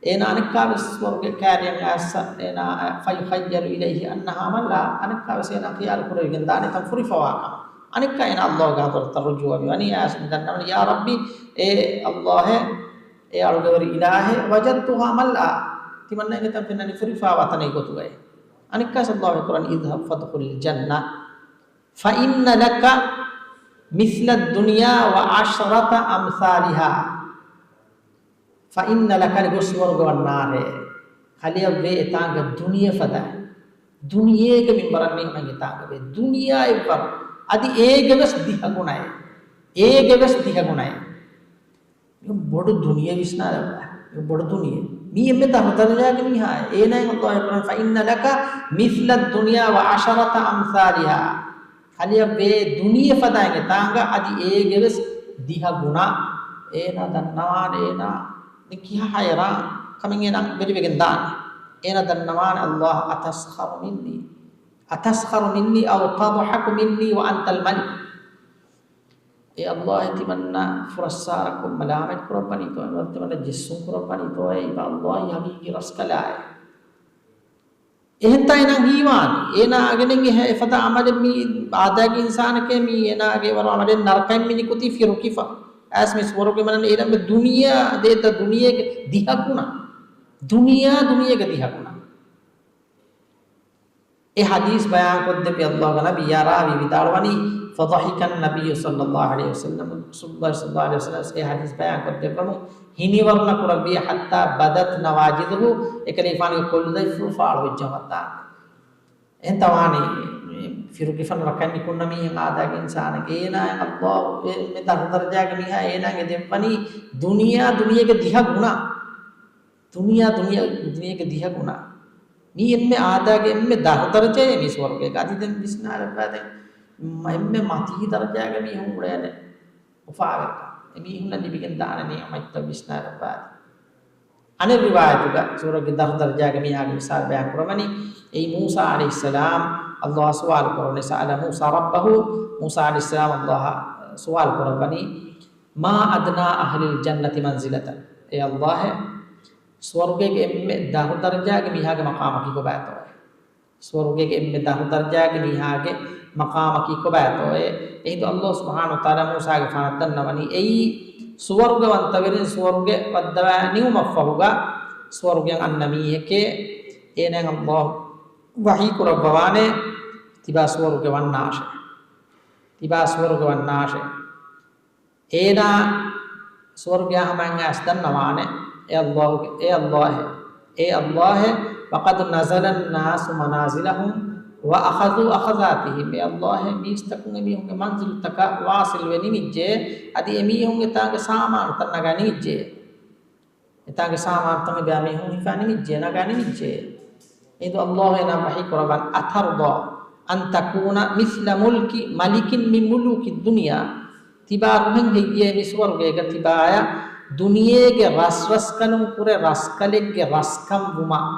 އޭނާ އަނެއްކާވެސް ސުވަރުގެ ކާރިއަށް އައިސް، އޭނާ، فيخيل إليه أنها ملأى، އަނެއްކާވެސް އޭނާ ޚިޔާލު ކުރެވިގެން ދާނެ އެތަން ފުރިފަވާ ކަމަށް. އަނެއްކާ އޭނާ ﷲގެ ޙަޟްރަތަށް ރުޖޫޢަވެވަނީ އައިސް މި ދަންނަވަނީ، يا رب، އޭ ﷲ، އޭ އަޅުގެވެރި އިލާހޭ، وجدتها ملأى، ތިމަންނައިން އެތަން ފެންނަނީ ފުރިފަވާ ތަނެއްގެ ގޮތުގައޭ. އަނެއްކާވެސް ﷲ އެކުރަނީ، اذهب فادخل الجنة فإن لك مثل الدنيا وعشرة أمثالها. فإن لك، ނިކަން ގޮސް ސުވަރުގެ ވަންނާށޭ. ކަލެއަށްވޭ އެތާނގަ ދުނިޔެ ފަދައިން. ދުނިޔޭގެ މިންވަރަށް ނިކަމެއް އެތާނގަ ވޭ. ދުނިޔެ އެއްވަރު. އަދި އޭގެވެސް ދިހަ ގުނައެއް. އޭގެވެސް ދިހަ ގުނައެއް. މި ބޮޑު ދުނިޔެ ވިސްނާލަބަ. މި ބޮޑު ދުނިޔެ. މީ އެންމެ ދަށު ދަރަޖާގެ މީހާ. އޭނާއަށް ﷲ އެކުރަން، فإن لك مثل الدنيا وعشرة أمثالها. ކަލެއަށްވޭ ދުނިޔެ ފަދައިން އެތާނގަ އަދި އޭގެވެސް ދިހަ ގުނަ. އޭނާ ދަންނަވާނެ އޭނާ މި ކިހާ ހައިރާން ކަމެއް އޭނާ ވެރިވެގެން ދާނެ. އޭނާ ދަންނަވާނެ، اللَّهُ أَتَسْخَرُ مِنِّي، أَتَسْخَرُ مِنِّي أَوْ تَضْحَكُ مِنِّي وَأَنْتَ الْمَلِكُ. އޭ ﷲ، ތިމަންނަ ފުރައްސާރަކޮށް މަލާމަތް ކުރައްވަނީތޯއޭ؟ ތިމަންނަ ޖެއްސުން ކުރައްވަނީތޯއޭ؟ އިބަ ﷲ ހަގީގީ ރަސްކަލާއޭ. އެހެންތާ އޭނާ ހީވާނީ. އޭނާ އަގެނެން އެ އެފަދަ އަމަލެއް މީ އާދައިގެ އިންސާނެކޭ، މީ އޭނާގެ ވަރު އަމަލެއް ނަރަކައިން މި ނިކުތީ ފިރުކިފަ. އައިސް މި ސުވަރުގެ މަނަން އޭނަ ދުނިޔެ ދޭތަ ދުނިޔޭގެ ދިހަ ގުނަ. ދުނިޔެ ދުނިޔޭގެ ދިހަ ގުނަ. އެ ޙަދީޘް ބަޔާންކޮށްދެއްވި ﷲގެ ނަބިއްޔާ ރާވީ ވިދާޅުވަނީ، فَضَحِكَ النَّبِيُّ صَلَّى اللَّهُ عَلَيْهِ وَسَلَّمَ، ރަސޫލުﷲ ޞައްލައްލާހު ޢަލައިހި ވަސައްލަމަ އެ ޙަދީޘް ބަޔާންކޮށްދެއްވަމުން ހިނިވަރުނަ ކުރެއްވި، حَتَّى بَدَتْ نَوَاجِذُهُ، އެކަލޭފާނުގެ ކޮލުދަތްފުޅު ފާޅުވެއްޖެ ހަމައަށް ދާންދެން. އެހެންތާ ވާނީ، ފިރުކިފަން ރަކަން ނިކުންނަ މީހެއް އާދައިގެ އިންސާނެއް. އޭނާއަށް ﷲ އެ، މެ ދަށު ދަރަޖާގެ މީހާ އޭނާއަށް ދެއްވަނީ ދުނިޔެ ދުނިޔޭގެ ދިހަ ގުނަ. ދުނިޔެ ދުނިޔޭގެ ދިހަ ގުނަ. މީ އެންމެ އާދައިގެ އެންމެ ދަށު ދަރަޖައެއް މީ ސުވަރުގޭގަ. އަދި ދެން ވިސްނާލައްވާ ދެން، މަ-، އެންމެ މަތީ ދަރަޖާގެ މީހުން އުޅޭނެ އުފާވެރިކަން. އެމީހުންނަށް ލިބިގެން ދާނެ ނިޢުމަތްތައް ވިސްނާލައްވާ ދެން. އަނެއް ރިވާޔަތުގަ ސުވަރުގޭގެ ދަށު ދަރަޖާގެ މީހާގެ މިސާލު ބަޔާން ކުރައްވަނީ، އެއީ މޫސާ ޢަލައިހިއްސަލާމް ﷲއަށް ސުވާލު ކުރައްވަނީ، سَأَلَ مُوسَى رَبَّهُ، މޫސާ ޢަލައިހިއްސަލާމް ﷲއަށް ސުވާލު ކުރައްވަނީ، مَا أَدْنَىٰ أَهْلِ الْجَنَّةِ مَنْزِلَةً، އޭ ﷲއޭ، ސުވަރުގޭގެ އެންމެ ދަށު ދަރަޖާގެ މީހާގެ މަޤާމަކީ ކޮބާތޯއޭ؟ ސުވަރުގޭގެ އެންމެ ދަށު ދަރަޖާގެ މީހާގެ މަޤާމަކީ ކޮބާތޯއޭ؟ އެހިނދު ﷲ ސުބްޙާނަހޫ ވަތަޢާލާ މޫސާގެފާނަށް ދަންނަވަނީ، އެއީ ސުވަރުގަވަންތަވެރިން ސުވަރުގެ ވައްދަވާ ނިމުމަށްފަހުގަ ސުވަރުގެއަށް އަންނަ މީހެކޭ. އޭނާއަށް ﷲ ވަޙީ ކުރައްވަވާނެ، ތިބާ ސުވަރުގެ ވަންނާށޭ. ތިބާ ސުވަރުގެ ވަންނާށޭ. އޭނާ ސުވަރުގެއާ ހަމައަށް އައިސް ދަންނަވާނެ، އޭ ﷲ، އޭ ﷲއޭ، އޭ ﷲއޭ، وَقَدْ نَزَلَ النَّاسُ مَنَازِلَهُمْ وَأَخَذُوا أَخَذَاتِهِمْ، އޭ ﷲއޭ، މީސްތަކުން އެމީހުންގެ މަންޒިލުތަކަށް ވާޞިލްވެ ނިމިއްޖެ، އަދި އެމީހުން އެތާނގެ ސާމާނުތައް ނަގާ ނިމިއްޖެ. އެތާނގެ ސާމާނުތައް އެބައިމީހުން ހިފާ ނިމިއްޖެ، ނަގާ ނިމިއްޖެ. އެހިނދު ﷲ އޭނާއަށް ވަޙީ ކުރައްވަން، أَتَرْضَىٰ أَنْ تَكُونَ مِثْلَ مُلْكِ مَلِكٍ مِّن مُّلُوكِ الدُّنْيَا، ތިބާ ރުހެން ހެއްޔޭ މި ސުވަރުގޭގަ ތިބާޔަށް ދުނިޔޭގެ ރަސްރަސްކަލުން ކުރެ ރަސްކަލެއްގެ ރަސްކަން ވުމަށް؟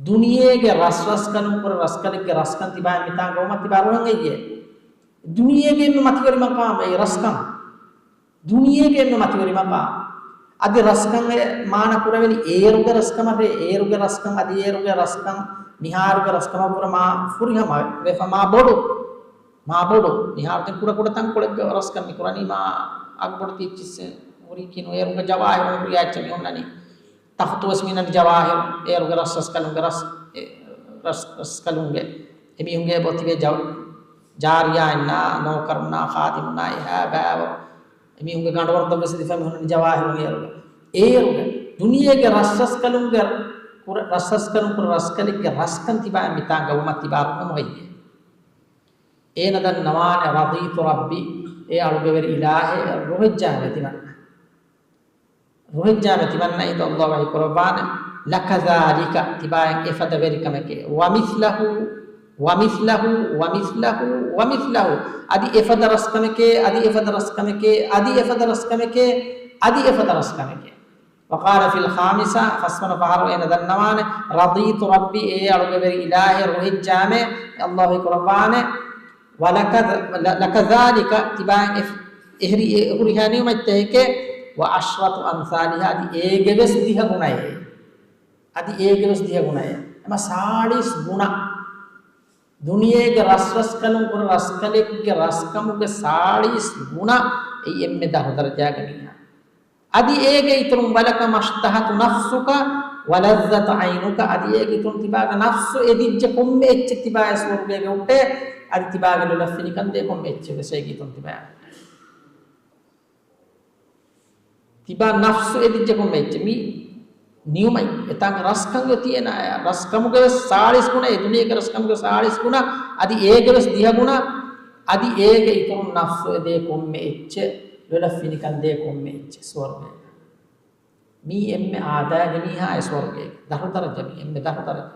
ދުނިޔޭގެ ރަސްރަސްކަލުން ކުރެ ރަސްކަލެއްގެ ރަސްކަން ތިބާޔަށް މިތާނގަ ވުމަށް ތިބާ ރުހެން ހެއްޔޭ؟ ދުނިޔޭގެ އެންމެ މަތިވެރި މަޤާމް އެއީ ރަސްކަން. ދުނިޔޭގެ އެންމެ މަތިވެރި މަޤާމް. އަދި ރަސްކަން އެ މާނަ ކުރެވެނީ އޭރުގެ ރަސްކަމަށް ރޭ، އޭރުގެ ރަސްކަން އަދި އޭރުގެ ރަސްކަން މިހާރުގެ ރަސްކަމަށްވުރެ މާ ފުރިހަމަ ވެފަ މާ ބޮޑު، މާ ބޮޑު. މިހާރު ދެން ކުޑަ ކުޑަ ތަންކޮޅެއްގެ ރަސްކަން މި ކުރަނީ މާ އަގުބޮޑު ތީއްޗިއްސެއް ހުރީކީ ނު އޭރުގެ ޖަވާހިރު ހުރި އެއްޗެއް މި ހުންނަނީ. ތަޚުތުވެސް މިނަން ޖަވާހިރު، އޭރުގެ ރަސްރަސްކަލުންގެ ރަސް، އެ، ރަސް، ރަސްކަލުންގެ. އެމީހުންގެ ބޮތިވެ ޖަ-، ޖާރިޔާއިންނާ، ނޯކަރުންނާ، ޚާދިމުންނާ އެހާ ބާވަރު. އެމީހުންގެ ގަނޑުވަރުތައް ވެސް ދިފަ މިހުން ޖަވާހިރު އޭރުގެ. އޭރުގެ. ދުނިޔޭގެ ރަސްރަސްކަލުންގެ ކުރެ-، ރަސްރަސްކަލުން ކުރެ ރަސްކަލެއްގެ ރަސްކަން ތިބާ މިތާނގަ ވުމަށް ތިބާ ރުހުމު ހެއްޔޭ؟ އޭނަ ދަންނަވާނެ ރަޟީތު ރައްބީ، އޭ އަޅުގެވެރި އިލާހޭ، ރުހެއްޖާމެ ތިމަންނަ. ރުހެއްޖާމެ ތިމަންނައިދު ﷲ ވަޙީ ކުރައްވާނެ، ލަކަޛާލިކަ، ތިބާއަށް އެފަދަ ވެރިކަމެކޭ، ވަމިސްލަހު، ވަމިސްލަހު، ވަމިސްލަހު، ވަމިސްލަހު، އަދި އެފަދަ ރަސްކަމެކޭ، އަދި އެފަދަ ރަސްކަމެކޭ، އަދި އެފަދަ ރަސްކަމެކޭ، އަދި އެފަދަ ރަސްކަމެކޭ. ވަޤާލަ ފިލް ޚާމިސާ، ފަސްވަނަ ފަހަރު އޭނަ ދަންނަވާނެ، ރަޟީތު ރައްބީ، އޭ އަޅުގެވެރި އިލާހޭ، ރުހެއްޖާމޭ، ﷲ ވަޙީ ކުރައްވާނެ، ވަލަކަދ-، ލަ-، ލަކަޛާލިކަ، ތިބާއަށް އެ-، އެހެރީ އެ ހުރިހާ ނިޢުމަތްތަކެކޭ، ވަޢަޝްރަތު އަމްސާލިހާ، އަދި އޭގެވެސް ދިހަ ގުނައެއް. އަދި އޭގެވެސް ދިހަ ގުނައެއް. އެމަ ސާޅީސް ގުނަ. ދުނިޔޭގެ ރަސްރަސްކަލުން ކުރެ ރަސްކަލެއްގެ ރަސްކަމުގެ ސާޅީސް ގުނަ އެއީ އެންމެ ދަށު ދަރަޖާގެ މީހާ. އަދި އޭގެ އިތުރުން، ވަލަކަ މަޝްތަހަތު ނަފްސުކަ ވަލައްޒަތު ޢައިނުކަ، އަދި އޭގެ އިތުރުން ތިބާގެ ނަފްސު އެދިއްޖެ ކޮންމެ އެއްޗެއް ތިބާއަށް ސުވަރުގޭގަ ހުއްޓޭ، އަދި ތިބާގެ ލޮލަށް ފިނިކަންދޭ ކޮންމެ އެއްޗެއް ވެސް އޭގެ އިތުރުން ތިބާއަށް ހުއްޓޭ. ތިބާ ނަފްސު އެދިއްޖެ ކޮންމެ އެއްޗެއް މި ނިޢުމަތް އެތާނގެ ރަސްކަން އޮތީ އޭނާއާ، ރަސްކަމުގެ ވެސް ސާޅީސް ގުނަ، އެ ދުނިޔޭގެ ރަސްކަމުގެ ސާޅީސް ގުނަ، އަދި އޭގެ ވެސް ދިހަ ގުނަ، އަދި އޭގެ އިތުރުން ނަފްސު އެދޭ ކޮންމެ އެއްޗެއް، ލޮލަށް ފިނިކަން ދޭ ކޮންމެ އެއްޗެއް ސުވަރުގޭ. މީ އެންމެ އާދައިގެ މީހާ އެ ސުވަރުގޭގެ ދަށު ދަރަޖަ، މީ އެންމެ ދަށު ދަރަޖަ.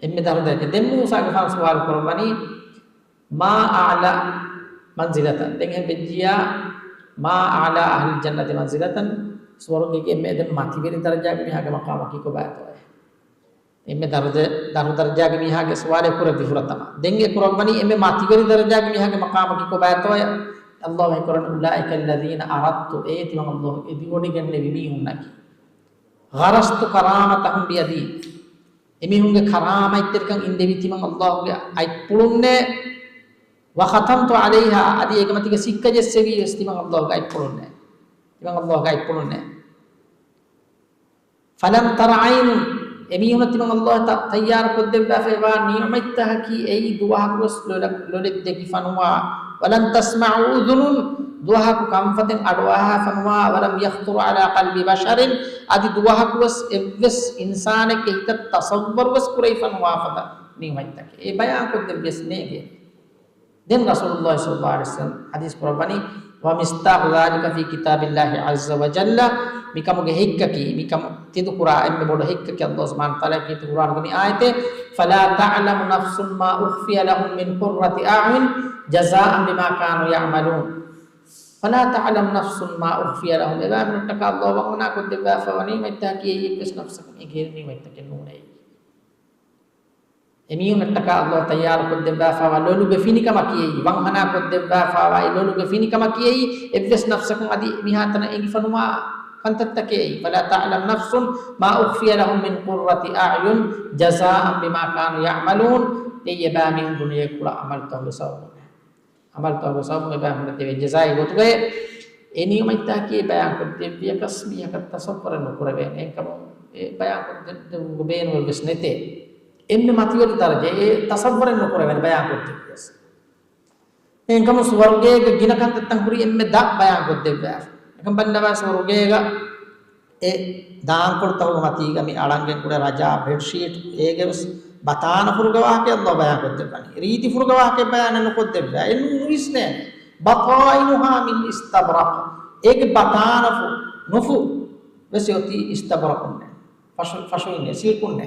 އެންމެ ދަށު ދަރަޖަ. ދެން މޫސާގެފާނު ސުވާލު ކުރައްވަނީ، މާ އަޢްލާ މަންޒިލަތަން. ދެން އެހެން ވެއްޖިއްޔާ، މާ އަޢްލާ އަހްލިލް ޖަންނަތި މަންޒިލަތަން، ސުވަރުގޭގެ އެންމެ އެދެން މަތިވެރި ދަރަޖާގެ މީހާގެ މަޤާމަކީ ކޮބާތޯއޭ؟ އެންމެ ދަރު-، ދަށު ދަރަޖާގެ މީހާގެ ސުވާލެއް ކުރެއްވި ފުރަތަމަ. ދެން އެ ކުރައްވަނީ އެންމެ މަތިވެރި ދަރަޖާގެ މީހާގެ މަޤާމަކީ ކޮބާތޯއޭ؟ ﷲ ވަޙީ ކުރަނީ، أُولَٰئِكَ الَّذِينَ أَرَدتُّ، އޭ ތިމަން ﷲ އެދިވޮޑިގެންނެވި މީހުންނަކީ. غَرَسْتُ كَرَامَتَهُمْ بِيَدِي، އެމީހުންގެ ކަރާމަތްތެރިކަން އިންދެވީ ތިމަން ﷲ ގެ އަތްޕުޅުންނޭ. وَخَتَمْتُ عَلَيْهَا، އަދި އޭގެ މަތީގަ ސިއްކަ ޖެއްސެވީ ވެސް ތިމަން ﷲ ގެ އަތްޕުޅުންނޭ. ތިމަން ﷲ ގެ އަތްޕުޅުންނޭ. فَلَمْ تَرَ عَيْنٌ، އެމީހުނަށް ތިމަން ﷲ ތަ-، ތައްޔާރު ކޮށްދެއްވާފައިވާ ނިޢުމަތްތަކަކީ އެއީ ދުވަހަކުވެސް ލޮލަ-، ލޮލެއް ދެކިފަނުވާ. وَلَمْ تَسْمَعْ أُذُنٌ، ދުވަހަކު ކަންފަތެއް އަޑުއަހާފަނުވާ، وَلَمْ يَخْطُرْ عَلَىٰ قَلْبِ بَشَرٍ، އަދި ދުވަހަކުވެސް އެއްވެސް އިންސާނެއްގެ ހިތަށް ތަޞައްވަރުވެސް ކުރެވިފަނުވާފަދަ ނިޢުމަތްތަކެއް. އެ ބަޔާންކޮށްދެއްވިޔަސް ނޭގޭ. ދެން ރަސޫލުﷲ ޞައްލަﷲ ޢަލައިހި ވަސައްލަމަ ޙަދީޘް ކުރައްވަނީ، وَمِصْدَاقُ ذَٰلِكَ فِي كِتَابِ اللَّهِ عَزَّ وَجَلَّ، މިކަމުގެ ހެއްކަކީ، މިކަމު ތެދުކުރާ އެންމެ ބޮޑު ހެއްކަކީ ﷲ ސުބްޙާނަހޫ ވަތަޢާލާގެ ކިތައް ޤުރްއާނުގެ މި އާޔަތެއް، فَلَا تَعْلَمُ نَفْسٌ مَا أُخْفِيَ لَهُمْ مِنْ قُرَّةِ أَعْيُنٍ جَزَاءً بِمَا كَانُوا يَعْمَلُونَ. فَلَا تَعْلَمُ نَفْسٌ مَا أُخْفِيَ لَهُمْ، އެބައިމީހުންނަށްޓަކާ ﷲ ވަންހަނާ ކޮށްދެއްވާފައިވާ ނިޢުމަތްތަކަކީ އެއީ އެއްވެސް ނަފްސަކުން އެނގޭ ނިޢުމަތްތަކެއް ނޫނޭ. އެމީހުންނަށްޓަކާ ﷲ ތައްޔާރުކޮށްދެއްވާފައިވާ ލޮލުގެ ފިނިކަމަކީ އެއީ، ވަންހަނާ ކޮށްދެއްވާފައިވާ އެ ލޮލުގެ ފިނިކަމަކީ އެއީ، އެއްވެސް ނަފްސަކުން އަދި މިހާތަނަށް އެނގިފަނުވާ ކަންތައްތަކެއް އެއީ. فَلَا تَعْلَمُ نَفْسٌ مَا أُخْفِيَ لَهُمْ مِنْ قُرَّةِ أَعْيُنٍ جَزَاءً بِمَا كَانُوا يَعْمَلُونَ. އެއީ އެބައިމީހުން ދުނިޔެ ކުޅަ ޢަމަލުތަކުގެ ސަބަބުން. ޢަމަލުތަކުގެ ސަބަބުން އެބައިމީހުންނަށް ދެވޭ ޖަޒާއެއް ގޮތުގައި އެ ނިޢުމަތްތަކަކީ ބަޔާންކޮށްދެއްވިޔަކަސް މީހަކަށް ތަޞައްވަރެއް ނުކުރެވޭނެ. އެކަމު އެ ބަޔާންކޮށްދެއްވުމުގެ ބޭނުމެއްވެސް ނެތޭ. އެންމެ މަތިވެރި ދަރަޖަ އެ ތަޞައްވަރެއް ނުކުރެވޭނެ ބަޔާންކޮށްދެއްވިޔަސް. އެހެންކަމުން ސުވަރުގޭގެ ގިނަ ކަންތައްތައް ހުރީ އެންމެ ދަށް ބަޔާންކޮށްދެއްވާފަ. އެކަން ބައްލަވާ ސުވަރުގޭގަ އެ ދާންކޮޅުތަކުގެ މަތީގަ މި އަޅަންގެން ކުޅެ ރަޖާ ބެޑްޝީޓް އޭގެވެސް ބަތާނަފުރުގެ ވާހަކަ ﷲ ބަޔާންކޮށްދެއްވަނީ. ރީތިފުރުގެ ވާހަކަ ބަޔާނެއް ނުކޮށްދެއްވާ. އެ ނުވިސްނޭނެ. بَطَائِنُهَا مِنْ إِسْتَبْرَقٍ. އޭގެ ބަތާނަފު ނުފު ވެސް އޮތީ އިސްތަބްރަޤުންނޭ. ފަށު-، ފަށުއިންނޭ، ސިލްކުންނޭ.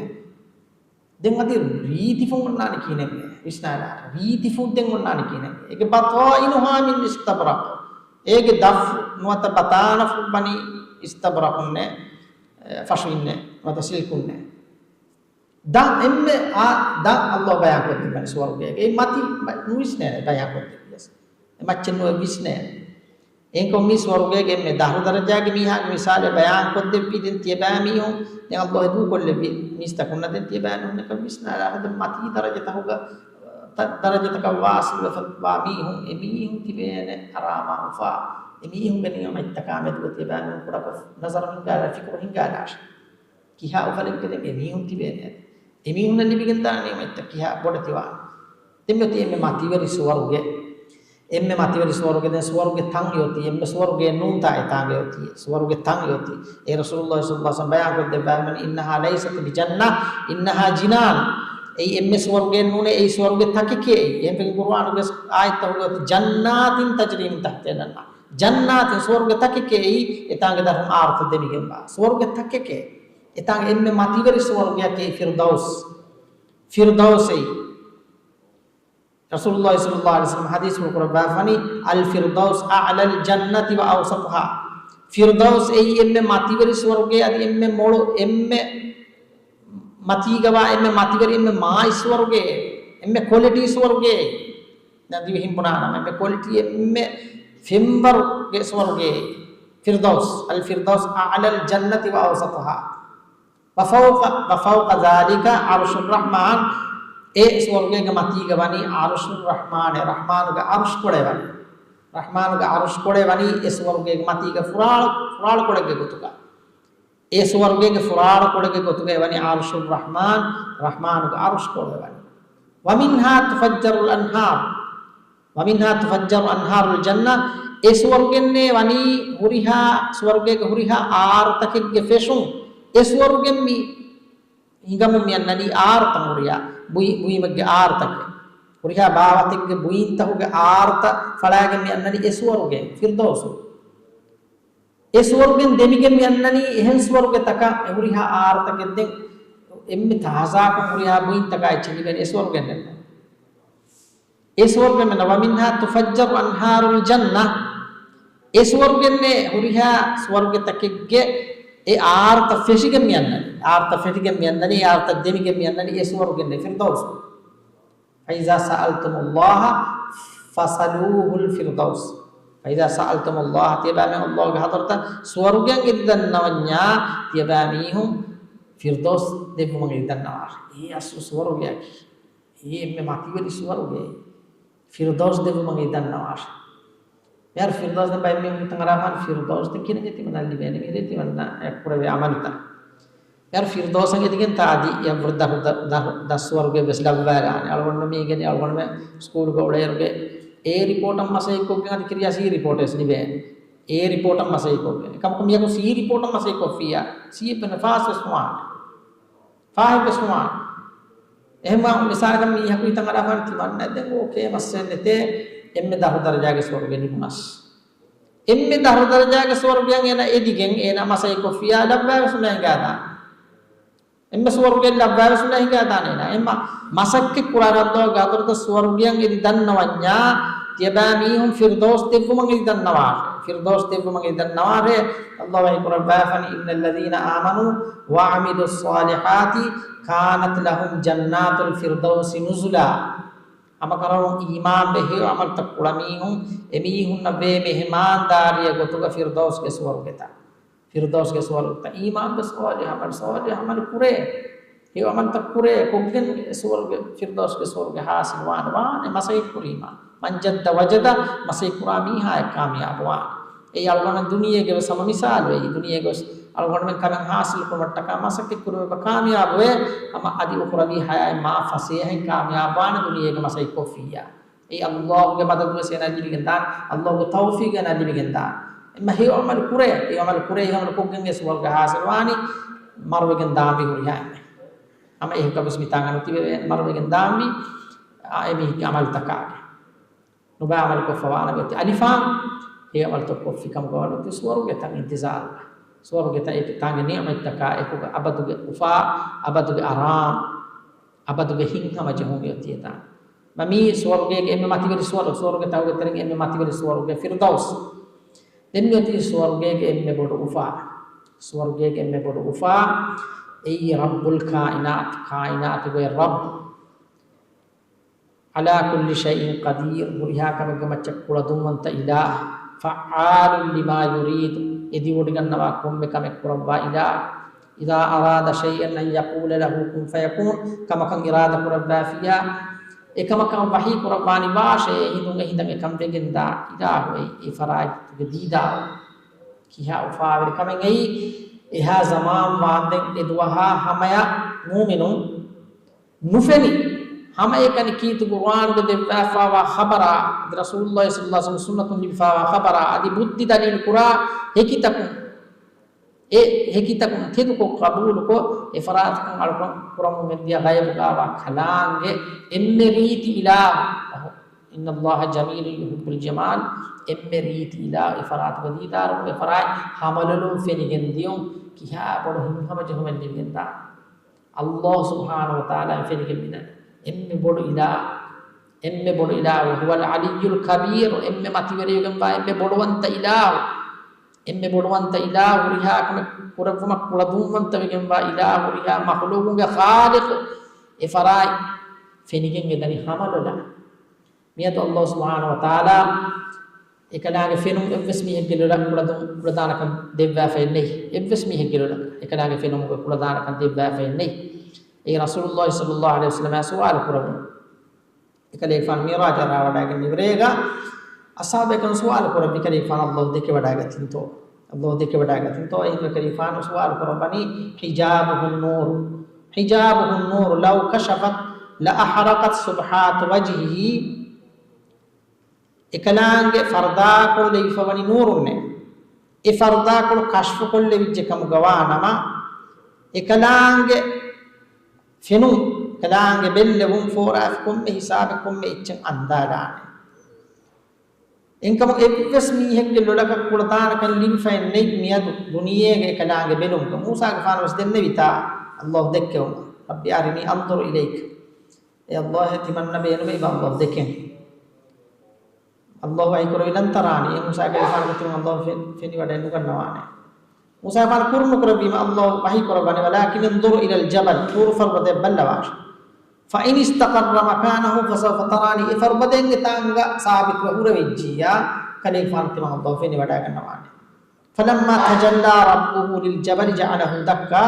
ދެން އަދި ރީތިފުން އޮންނާނެ ކިހިނެއް ވިސްނާލާ. ރީތިފުން ދެން އޮންނާނެ ކިހިނެއް. އޭގެ بَطَائِنُهَا مِنْ إِسْتَبْرَقٍ. އޭގެ ދަށް ނުވަތަ ބަތާނަފު ވަނީ އިސްތަބްރަޤުންނޭ، އެ، ފަށުއިންނޭ، ނުވަތަ ސިލްކުންނޭ. ދަށް އެންމެ އާ ދަށް ﷲ ބަޔާންކޮށްދެއްވަނީ ސުވަރުގޭގެ. އެ މަތި ބަ-، ނުވިސްނޭނެ ބަޔާންކޮށްދެއްވިޔަސް. އެ މައްޗެއް ނުވެ ވިސްނޭނެ. އެހެންކަމުން މީ ސުވަރުގޭގެ އެންމެ ދަށު ދަރަޖާގެ މީހާގެ މިސާލެއް ބަޔާންކޮށްދެއްވީ. ދެން ތިޔަބައިމީހުން، ދެން ﷲ ދޫކޮށްލެއްވި މީސްތަކުންނަށް ދެން ތިޔަބައިމީހުންނަކަށް ވިސްނާލާ ހަދަ މަތީ ދަރަޖަތަކުގަ ތަ-، ދަރަޖަތަކަށް ވާސިލުވެފަ ވާ މީހުން، އެމީހުން ތިބޭނެ އަރާމާ އުފާ، އެމީހުންގެ ނިޢުމަތްތަކާ މެދުގަ ތިޔަބައިމީހުން ކުޑަކޮށް ނަޒަރު ހިންގާލާ، ފިކުރު ހިންގާލާށޭ. ކިހާ އުފަލެއްގަ ދެން އެމީހުން ތިބޭނެ އަދި؟ އެމީހުންނަށް ލިބިގެންދާ ނިޢުމަތްތައް ކިހާ ބޮޑެތިވާނެ؟ ދެން މިއޮތީ އެންމެ މަތިވެރި ސުވަރުގެ. އެންމެ މަތިވެރި ސުވަރުގެ، ދެން ސުވަރުގެ ތަން އެއޮތީ، އެންމެ ސުވަރުގެއެއް ނޫންތާ އެތާނގަ އެއޮތީ، ސުވަރުގެ ތަން އެއޮތީ. އޭ ރަސޫލުﷲ ޞައްލަﷲ ޢަލައިހި ވަސައްލަމް ބަޔާންކޮށްދެއްވާފައިވަނީ، إنها ليست بجنة، إنها جنان. އެއީ އެންމެ ސުވަރުގެއެއް ނޫނޭ، އެއީ ސުވަރުގެ ތަކެކޭ. އެހެންވެގެން ޤުރުއާނުގެ އާޔަތްތަކުގަ އޮތީ، جنات تجري من تحتها الأنهار. ޖަންނާތިން، ސުވަރުގެ ތަކެކޭ އެއީ، އެތާނގަ ދަށުން އާރުތައް ދެމިގެންވާ. ސުވަރުގެ ތަކެކޭ. އެތާނގަ އެންމެ މަތިވެރި ސުވަރުގެއަކީ ފިރްދައުސް. ފިރްދައުސް އެއީ. ރަސޫލުﷲ ޞައްލަﷲ ޢަލައިހި ވަސައްލަމް ޙަދީޘްފުޅު ކުރައްވާފަނީ، الفردوس أعلى الجنة وأوسطها. ފިރްދައުސް އެއީ އެންމެ މަތިވެރި ސުވަރުގެ، އަދި އެންމެ މޮޅު، އެންމެ މަތީގަވާ، އެންމެ މަތިވެރި، އެންމެ މާތް ސުވަރުގެ، އެންމެ ކޮލިޓީ ސުވަރުގެ. ދިވެހިން ބުނާނަމަ، އެންމެ ކޮލިޓީ، އެންމެ ފެންވަރުގެ ސުވަރުގެ. ފިރްދައުސް، الفردوس أعلى الجنة وأوسطها. وفوق، وفوق ذلك عرش الرحمن، އެ ސުވަރުގޭގެ މަތީގަ ވަނީ ޢަރުޝުއް ރަޙްމާނޭ، ރަޙްމާނުގެ ޢަރުޝްކޮޅެއް ވަނީ. ރަޙްމާނުގެ ޢަރުޝްކޮޅެއް ވަނީ އެ ސުވަރުގޭގެ މަތީގަ ފުރާޅު، ފުރާޅުކޮޅެއްގެ ގޮތުގަ. އެ ސުވަރުގޭގެ ފުރާޅުކޮޅެއްގެ ގޮތުގައި ވަނީ ޢަރުޝުއް ރަޙްމާން، ރަޙްމާނުގެ ޢަރުޝްކޮޅެއް ވަނީ. ومنها تفجر الأنهار. ومنها تفجر أنهار الجنة، އެ ސުވަރުގެންނޭ ވަނީ ހުރިހާ، ސުވަރުގޭގެ ހުރިހާ އާރުތަކެއްގެ ފެށުން، އެ ސުވަރުގެން މި ހިނގަމުން މި އަންނަނީ އާރުތައް ހުރިހާ، ބުއި-، ބުއިމެއްގެ އާރުތަކެއް. ހުރިހާ ބާވަތެއްގެ ބުއިންތަކުގެ އާރުތައް ފަޅާގެން މި އަންނަނީ އެ ސުވަރުގެ ފިރްދައުސު. އެ ސުވަރުގެން ދެމިގެން މި އަންނަނީ އެހެން ސުވަރުގެތަކަށް، އެ ހުރިހާ އާރުތަކެއް ދެން އެންމެ ތާޒާކޮށް ހުރިހާ ބުއިންތަކާ އެއްޗެއް ލިބޭނެ އެ ސުވަރުގެންނެއްނު. އެ ސުވަރުގެން މެންނަ، ومنها تفجر أنهار الجنة. އެ ސުވަރުގެންނޭ ހުރިހާ ސުވަރުގެތަކެއްގެ އެ އާރުތައް ފެށިގެން މި އަންނަނީ. އާރުތައް ފެށިގެން މި އަންނަނީ، އެ އާރުތައް ދެމިގެން މި އަންނަނީ އެ ސުވަރުގެންނޭ ފިރްދައުސު. فإذا سألتم الله فاسألوه الفردوس. فإذا سألتم الله، ތިޔަބައިމީހުން ﷲގެ ޙަޟްރަތަށް ސުވަރުގެއަށް އެދި ދަންނަވަންޏާ، ތިޔަބައިމީހުން ފިރްދައުސް ދެއްވުމަށް އެދި ދަންނަވާށޭ. އެއީ އަސްލު ސުވަރުގެއަކީ. އެއީ އެންމެ މަތިވެރި ސުވަރުގެ. ފިރްދައުސް ދެއްވުމަށް އެދި ދަންނަވާށޭ. މިހާރު ފިރްދައުސް ދެން ބައެއް މީހުން ހިތަށް އަރާފާނެ ފިރްދައުސް ދެން ކިހިނެއް ތިމަންނަ ލިބޭނެ މިހިރީ ތިމަންނަ އެ ކުރެވޭ ޢަމަލުތައް. މިހާރު ފިރްދައުސަށް އެދިގެން ތާ އަދި އެ ވަރަށް ދަށް، ދަށް، ދަށް ސުވަރުގެ ވެސް ލައްވާލާނެ. އަޅުގަނޑު މީގެން އަޅުގަނޑުމެ ސްކޫލްގަ އުޅޭއިރުގެ އޭ ރިޕޯޓަށް މަސައްކަތްކޮށްގެން އަދި ކިރިޔާ ސީ ރިޕޯޓެއް ވެސް ލިބޭނެ. އޭ ރިޕޯޓަށް މަސައްކަތްކޮށްގެން. އެކަމަކު މީހަކު ސީ ރިޕޯޓަށް މަސައްކަތްކޮށްފިއްޔާ ސީ އެއް ފެން ފާސް ވެސް ނުވާނެ. ފާހެއްވެސް ނުވާނެ. އެހެންވާ މިސާލަކަށް މީހަކު ހިތަށް އަރާފާނެ ތިމަންނަ ދެން އޯކޭ މައްސަލައެއް ނެތޭ، އެންމެ ދަށު ދަރަޖާގެ ސުވަރުގެ ނިމުނަސް. އެންމެ ދަށު ދަރަޖާގެ ސުވަރުގެއަށް އޭނަ އެދިގެން އޭނަ މަސައްކަތްކޮށްފިއްޔާ ލައްވާވެސް ނުހިނގާދާނެ. އެންމެ ސުވަރުގެ ލައްވާވެސް ނުހިނގާދާނެ އޭނަ. އެހެންމަ މަސައްކަތް ކުރާ ރަންދޯ ގާތުރަތަ ސުވަރުގެއަށް އެދި ދަންނަވަންޏާ، ތިޔަބައިމީހުން ފިރްދައުސް ދެއްވުމަށް އެދި ދަންނަވާށޭ. ފިރްދައުސް ދެއްވުމަށް އެދި ދަންނަވާށޭ. ﷲ ވަޙީ ކުރައްވާފަނީ، إن الذين آمنوا وعملوا الصالحات كانت لهم جنات الفردوس نزلا. ހަމަކަށަވަރުން އީމާންވެ ހެޔޮ ޢަމަލުތައް ކުޅަ މީހުން، އެމީހުންނަށް ވޭ މެހެމާންދާރީއެއް ގޮތުގަ ފިރްދައުސްގެ ސުވަރުގެތައް. ފިރްދައުސްގެ ސުވަރުގެތައް. އީމާންވެ ޞާލިޙު ޢަމަލު، ޞާލިޙު ޢަމަލު ކުރޭ. ހެޔޮ ޢަމަލުތައް ކުރޭ، ކޮށްގެން ސުވަރުގެ، ފިރްދައުސްގެ ސުވަރުގެ ޙާޞިލު ވާނެ، ވާނެ މަސައްކަތް ކުރީމާ. من جد وجد، މަސައްކަތް ކުރާ މީހާއެއް ކާމިޔާބު ވާނެ. އެއީ އަޅުގަނޑު ދުނިޔޭގެ ވެސް ހަމަ މިސާލު. އެއީ ދުނިޔޭގެ ވެސް އަޅުގަނޑުމެން ކަމެއް ޙާޞިލު ކުރުމަށްޓަކާ މަސައްކަތް ކުރުމެއް ކާމިޔާބުވޭ. ހަމަ އަދި އުޚްރަވީ ޙަޔާތް މާ ފަސޭހައިން ކާމިޔާބުވާނެ ދުނިޔޭގެ މަސައްކަތް ކޮށްފިއްޔާ. އެއީ ﷲގެ މަދަދު ވެސް އޭނާ ލިބިގެން ދާނެ. ﷲގެ ތައުފީޤު އޭނާ ލިބިގެން ދާނެ. އެންމެ ހެޔޮ ޢަމަލު ކުރޭ، ހެޔޮ ޢަމަލު ކުރޭ، ހެޔޮ ޢަމަލު ކޮށްގެން އެ ސުވަރުގެ ޙާޞިލު ވާނީ، މަރުވެގެން ދާންވީ ހުރިހާ އެންމެ. ހަމަ އެހެންކަން ވެސް މިތާނގަ ނުތިބެވޭ، މަރުވެގެން ދާންވީ، އާ، އެމީހެއްގެ ޢަމަލުތަކާގެ. ނުބައި ޢަމަލު ކޮށްފަ ވާނަމަ އޮތީ އަލިފާން، ހެޔޮ ޢަމަލުތައް ކޮށްފި ކަމުގަ ވަނީ އޮތީ ސުވަރުގެތައް އިންތިޒާރުގަ. ސުވަރުގެތައް އެ ތާނގެ ނިޢުމަތްތަކާ އެކުގަ އަބަދުގެ އުފާ، އަބަދުގެ އަރާމް، އަބަދުގެ ހިތްހަމަޖެހުން އެ އޮތީ އެތާނގަ. މަ މީ ސުވަރުގޭގެ އެންމެ މަތިވެރި ސުވަރު، ސުވަރުގެ ތަކުގެ ތެރެއިން އެންމެ މަތިވެރި ސުވަރުގެ ފިރްދައުސް. ދެން މި އޮތީ ސުވަރުގޭގެ އެންމެ ބޮޑު އުފާ. ސުވަރުގޭގެ އެންމެ ބޮޑު އުފާ. އެއީ ރައްބުލް ކާއިނާތު، ކާއިނާތުގެ ރައްބު. ޢަލާ ކުއްލި ޝައިއިން ޤަދީރު، ހުރިހާ ކަމެއްގެ މައްޗަށް ކުޅަދުންވަންތަ އިލާހު. فعال لما يريد، އެދިވޮޑިގަންނަވާ ކޮންމެ ކަމެއް ކުރައްވާ އިލާހު. إذا أراد شيئا أن يقول له كن فيكون، ކަމަކަށް އިރާދަ ކުރައްވާފިއްޔާ، އެކަމަކަށް ވަޙީ ކުރައްވާނި ވާށޭ، އެހިނދުން އެހިނދަށް އެކަން ވެގެންދާ އިލާހު އެއީ، އެ ފަރާތްތަކުގެ ދީދާރު. ކިހާ އުފާވެރި ކަމެއް އެއީ؟ އެހާ ޒަމާން ވާންދެން އެ ދުވަހާ ހަމަޔަށް މޫމިނުން ނުފެނި ހަމައެކަނި ކީރިތި ޤުރުއާނުގަ ދެއްވާފާވާ ޚަބަރާ، އަދި ރަސޫލުﷲ ޞައްލަﷲ ޢަލައިހި ވަސައްލަމް ސުންނަތުން ލިބިފާވާ ޚަބަރާ، އަދި ބުއްދި ދަލީލު ކުރާ ހެކިތަކުން، އެ ހެކިތަކުން ތެދުކޮށް ޤަބޫލުކޮށް، އެ ފަރާތަކުން އަޅުކަން ކުރަމުން ގެންދިޔަ ޣައިބުގައިވާ ކަލާނގެ އެންމެ ރީތި އިލާހު، إن الله جميل يحب الجمال، އެންމެ ރީތި އިލާހު، އެ ފަރާތުގަ ދީދާރު، އެ ފަރާތް ހަމަލޮލުން ފެނިގެން ދިޔުން، ކިހާ ބޮޑު ހިތްހަމަޖެހުމެއް ލިބިގެންދާ. ﷲ ސުބްޙާނަހޫ ވަތަޢާލާ ފެނިގެން މިދަނީ. އެންމެ ބޮޑު އިލާހު، އެންމެ ބޮޑު އިލާހު، هو العلي الكبير، އެންމެ މަތިވެރިވެގެންވާ، އެންމެ ބޮޑުވަންތަ އިލާހު، އެންމެ ބޮޑުވަންތަ އިލާހު، ހުރިހާ ކަމެއް ކުރެއްވުމަށް ކުޅަދުންވަންތަވެގެންވާ އިލާހު، ހުރިހާ މަޚުލޫޤުންގެ ޚާލިޤު، އެ ފަރާތް ފެނިގެން މިދަނީ ހަމަލޮލަށް. މިއަދު ﷲ ސުބްޙާނަހޫ ވަތަޢާލާ އެކަލާނގެ ފެނުން އެއްވެސް މީހެއްގެ ލޮލަށް ކުޅަދުން ކުޅަދާނަކަން ދެއްވާފައެއް ނެތް. އެއްވެސް މީހެއްގެ ލޮލަށް އެކަލާނގެ ފެނުމުގެ ކުޅަދާނަކަން ދެއްވާފައެއް ނެތް. އެއީ ރަސޫލުﷲ ޞައްލަﷲ ޢަލައިހި ވަސައްލަމަށް ސުވާލު ކުރަމުން. އެކަލޭގެފާނު މިޢުރާޖަށް ރާވަޑައިގެން މިވަރޭގަ އަޞްޙާބު އެކަން ސުވާލު ކުރައްވި، އެކަލޭގެފާނު ﷲ ދެކެވަޑައިގަތިންތޯ؟ ﷲ ދެކެވަޑައިގަތިންތޯ؟ އެހިނދު އެކަލޭގެފާނު ސުވާލު ކުރައްވަނީ، حجابه النور، حجابه النور لو كشفت لأحرقت سبحات وجهه. އެކަލާނގެ ފަރުދާކޮޅު ލެވިފަވަނީ ނޫރުންނޭ. އެ ފަރުދާކޮޅު ކަޝްފުކޮށްލެވިއްޖެ ކަމުގަވާ ނަމަ، އެކަލާނގެ ފެނުން، އެކަލާނގެ ބެއްލެވުން ފޯރާފި ކޮންމެ ހިސާބެއް ކޮންމެ އެއްޗެއް އަންދާލާނެ. އެންކަމު އެއްވެސް މީހެއްގެ ލޮލަކަށް ކުޅަދާނަކަން ލިބިފައެއް ނެތް މިއަދު ދުނިޔޭގެ އެކަލާނގެ ބެލުމުގަ. މޫސާގެފާނު ވެސް ދެންނެވިތާ ﷲ ދެއްކެވުމަށް، رب أرني أنظر إليك. އޭ ﷲ، ތިމަންނަ ބޭނުމެއް ވާ ﷲ ދެކެން. ﷲ ވަޙީ ކުރެއްވި، لن تراني، އެ މޫސާގެފާނުގެ ތިމަން ﷲ ފެ-، ފެނިވަޑައެއް ނުގަންނަވާނެ. މޫސާގެފާނު ކުރުނުކުރެއްވީމަ، ﷲ ވަޙީ ކުރައްވާނެ، ولكن انظر إلى الجبل، ތޫރު ފަރުބަދަޔަށް ބައްލަވާށޭ. فإن استقر مكانه فسوف تراني، އެ ފަރުބަދައިން އެތާނގަ ސާބިތުވެ ހުރެވިއްޖިއްޔާ، ކަލޭގެފާނު ތިމަން ﷲ ފެނިވަޑައިގަންނަވާނެ. فلما تجلى ربه للجبل جعله دكا،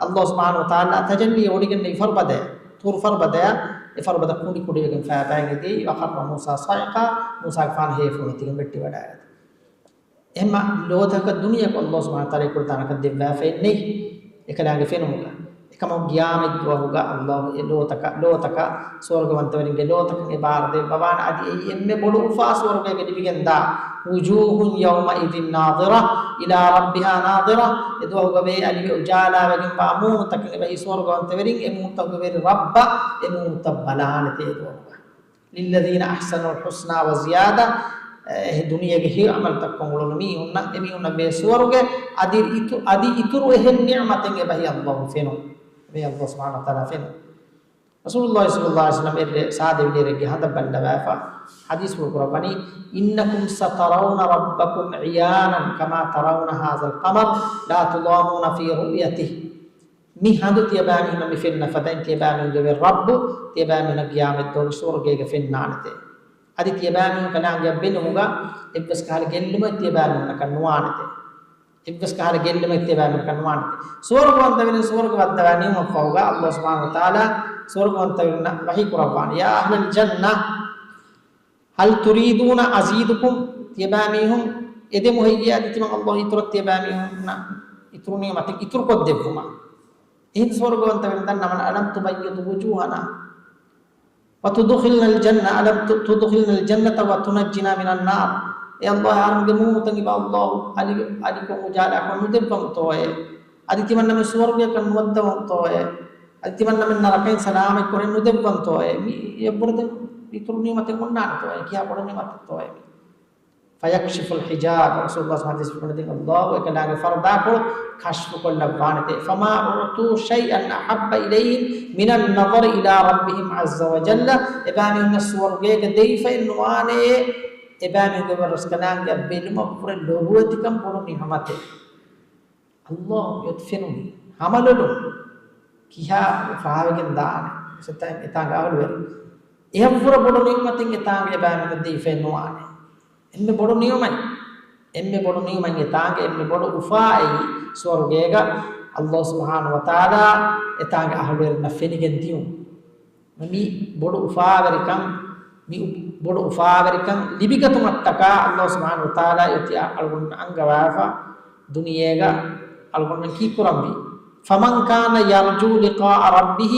ﷲ ސުބްޙާނަހޫ ވަތަޢާލާ ތަޖައްލީ ވޮޑިގެންނެވި ފަރުބަދަޔަށް، ތޫރު ފަރުބަދަޔަށް، އެ ފަރުބަދަ ކުނޑި ކުޑިވެގެން ފައިބައިގެ ދިޔައީ، وخر موسى صعقا، މޫސާގެފާނު ހޭފުޅު ނެތިގެން ވެއްޓިވަޑައިގަތީ. އެހެންމަ ލޯތަކަށް ދުނިޔެއަކު ﷲ ސުބްޙާނަހޫ ވަތަޢާލާ ކުޅަދާނަކަން ދެއްވާފައެއް ނެތް. އެކަލާނގެ ފެނުމުގަ. އެކަމަކު ޤިޔާމަތްދުވަހުގަ ﷲ އެ ލޯތަކަށް، ލޯތަކަށް، ސުވަރުގަވަންތަވެރިންގެ ލޯތަކަށް އެ ބާރު ދެއްވަވާނެ. އަދި އެއީ އެންމެ ބޮޑު އުފާ ސުވަރުގޭގަ ލިބިގެންދާ. وجوه يومئذ ناضرة إلى ربها ناظرة. އެ ދުވަހުގަ ވޭ އަލިވެ އުޖާލާވެގެންވާ މޫނުތަކެއް އެބަހީ ސުވަރުގަވަންތަވެރިން އެ މޫނުތަކުގެ ވެރި ރައްބަށް އެ މޫނުތައް ބަލާނެތޭ އެ ދުވަހުގަ. للذين أحسنوا الحسنى وزيادة، އެ، ދުނިޔޭގެ ހެޔޮ ޢަމަލުތައް ކޮށް އުޅުނު މީހުންނަށް، އެމީހުންނަށް ވޭ ސުވަރުގެ، އަދި އިތު-، އަދި އިތުރު އެހެން ނިޢުމަތެއް އެބަހީ ﷲ ފެނުން، އެބަހީ ﷲ ސުބްޙާނަހޫ ވަތަޢާލާ ފެނުން. ރަސޫލުﷲ ޞައްލަﷲ ޢަލައިހި ވަސައްލަމް އެއްރޭ ސާދަވިލިއެރެއްގެ ހަނދަށް ބައްލަވާފަ ޙަދީޘްފުޅު ކުރައްވަނީ، إنكم سترون ربكم عيانا كما ترون هذا القمر لا تضامون في رؤيته. މި ހަނދު ތިޔަބައިމީހުންނަށް މި ފެންނަ ފަދައިން ތިޔަބައިމީހުންގެ ވެރި ރައްބު ތިޔަބައިމީހުންނަށް ޤިޔާމަތްދުވަހުގެ ސުވަރުގޭގަ ފެންނާނެތޭ. އަދި ތިޔަބައިމީހުން ކަލާނގެއަށް ބެލުމުގަ އެއްވެސް ކަހަލަ ގެއްލުމެއް ތިޔަބައިމީހުންނަކަށް ނުވާނެތޭ. އެއްވެސް ކަހަލަ ގެއްލުމެއް ތިޔަބައިމީހުންނަކަށް ނުވާނެތޭ. ސުވަރުގަވަންތަވެރިން ސުވަރުގެ ވައްދަވާ ނިޢުމަތްފަހުގަ ﷲ ސުބްޙާނަހޫ ވަތަޢާލާ ސުވަރުގަވަންތަވެރިންނަށް ވަޙީ ކުރައްވާނެ، يا أهل الجنة هل تريدون أزيدكم؟ ތިޔަބައިމީހުން އެދެމު ހެއްޔޭ އަދި ތިމަން ﷲ އިތުރަށް ތިޔަބައިމީހުންނަށް އިތުރު ނިޢުމަތެއް އިތުރުކޮށްދެއްވުމަށް؟ އެހިނދު ސުވަރުގަވަންތަވެރިން ދަންނަވަން، ألم تبيض وجوهنا وتدخلنا الجنة، ألم ت-، تدخلنا الجنة وتنجنا من النار؟ އޭ ﷲ، އަހަރުންގެ މޫނުތައް އިބަ ﷲ އަލި-، އަލިކޮށް އުޖާލާކޮށް ނުދެއްވަންތޯއޭ؟ އަދި ތިމަންނަމެން ސުވަރުގެއަކަށް ނުވައްދަވަންތޯއޭ؟ އަދި ތިމަންނަމެން ނަރަކައިން ސަލާމަތްކުރެއް ނުދެއްވަންތޯއޭ؟ މި އެއަށްވުރެ ދެން އިތުރު ނިޢުމަތެއް އޮންނާނެތޯއޭ؟ ކިހާ ބޮޑު ނިޢުމަތެއްތޯއޭ މި؟ فيكشف الحجاب، ރަސޫލުﷲ ޙަދީޘް ކުރައްވަނީ ﷲ އެކަލާނގެ ފަރުދާކޮޅު ކަޝްފުކޮށްލައްވާނެތޭ. فما أعطوا شيئا أحب إليهم من النظر إلى ربهم عز وجل. އެބައިމީހުންނަށް ސުވަރުގޭގަ ދެވިފައެއް ނުވާނެޔޭ، އެބައިމީހުންގެ ވެރިރަސްކަލާނގެއަށް ބެލުމަށްވުރެ ލޮބުވެތިކަން ބޮޑު ނިޢުމަތެއް. ﷲ މިއޮތީ ފެނުނީ ހަމަލޮލުން. ކިހާ ފާވެގެން ދާނެ؟ އެތާނގެ އަހުލުވެރިން. އެއަށްވުރެ ބޮޑު ނިޢުމަތެއް އެތާނގަ އެބައިމީހުންނަށް ދެވިފައެއް ނުވާނެ. އެންމެ ބޮޑު ނިޢުމަތް. އެންމެ ބޮޑު ނިޢުމަތް އެތާނގެ އެންމެ ބޮޑު އުފާ އެއީ ސުވަރުގޭގަ އައްލާހު ސުބްޙާނަހު ވަތަޢާލާ އެތާނގެ އަހުލުވެރިންނަށް ފެނިގެން ދިޔުން. މި ބޮޑު އުފާވެރިކަން، މި ބޮޑު އުފާވެރިކަން ލިބިގަތުމަށްޓަކާ އައްލާހު ސުބްޙާނަހު ވަތަޢާލާ އޮތީ އަޅުގަނޑު އަންގަވާފަ ދުނިޔޭގަ އަޅުގަނޑު ކީއްކުރަންވީ؟ فمن كان يرجو لقاء ربه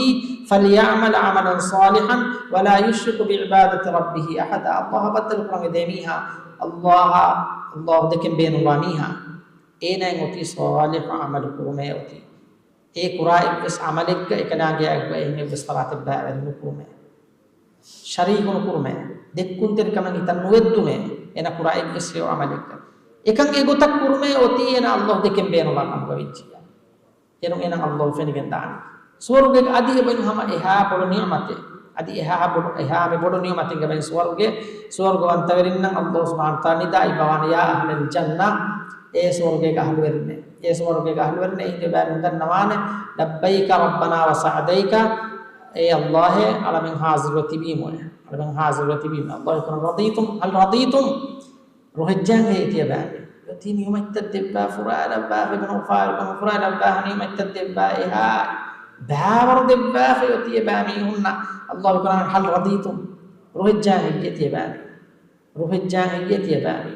فليعمل عملا صالحا ولا يشرك بعبادة ربه أحدا. އައްލާހަށް ބައްދަލުކުރަން އެދޭ މީހާ، އައްލާހަށް، އައްލާހު ދެކެން ބޭނުންވާ މީހާ، އޭނާއަށް އޮތީ ޞާލިޙު ޢަމަލު ކުރުމޭ އޮތީ. އެ ކުރާ އެއްވެސް ޢަމަލެއްގަ އެކަލާނގެއާއެކު އެހެން އެއްވެސް ފަރާތެއް ބައިވެރި ނުކުރުމޭ. ޝަރީކު ނުކުރުމޭ. ދެއްކުންތެރިކަމެއް ހިތަށް ނުވެއްދުމޭ. އޭނާ ކުރާ އެއްވެސް ހެޔޮ ޢަމަލެއްގަ. އެކަން އެގޮތަށް ކުރުމޭ އޮތީ އޭނާ އައްލާހު ދެކެން ބޭނުންވާ ކަމުގަ ވެއްޖިއްޔާ. އޭރު އޭނަ އައްލާހު ފެނިގެން ދާނެ. ސުވަރުގޭގެ އަދި އެބައިން ހަމަ އެހާ ބޮޑު ނިޢުމަތެއް. އަދި އެހާ ބޮޑު، އެހާ މެ ބޮޑު ނިޢުމަތެއްގެ ބައިން ސުވަރުގޭ، ސުވަރުގަވަންތަވެރިންނަށް އައްލާހު ސުބްޙާނަހު ވަތަޢާލާ ނިދާ އިއްބަވާނެ، يا أهل الجنة، އޭ ސުވަރުގޭގެ އަހުލުވެރިންނޭ. އޭ ސުވަރުގޭގެ އަހުލުވެރިންނޭ، އިނދެ ބައިން ދަންނަވާނެ، لبيك ربنا وسعديك، އޭ އައްލާހޭ، އަޅަމެން ހާޒިރުވެ ތިބީމުއޭ. އަޅަމެން ހާޒިރުވެ ތިބީމު. އައްލާހު ކުރަން، رضيتم، هل رضيتم؟ ރޮހެއްޖާނގެ ތިޔަބާމެ. އޮތީ ނިޢުމަތްތައް ދެއްވާ ފުރާ ލައްވާފަ އެބަ އުފާވެރިކަމުން ފުރާ ލައްވާ ނިޢުމަތްތައް ދެއްވާ އެހާ ބާވަރު ދެއްވާފަ އޮތީ އެބާމީހުންނަށް އައްލާހު ކުރަން، هل رضيتم؟ ރޮހެއްޖާނގެ ތިޔަބާމެ. ރޮހެއްޖާނގެ ތިޔަބާމެ.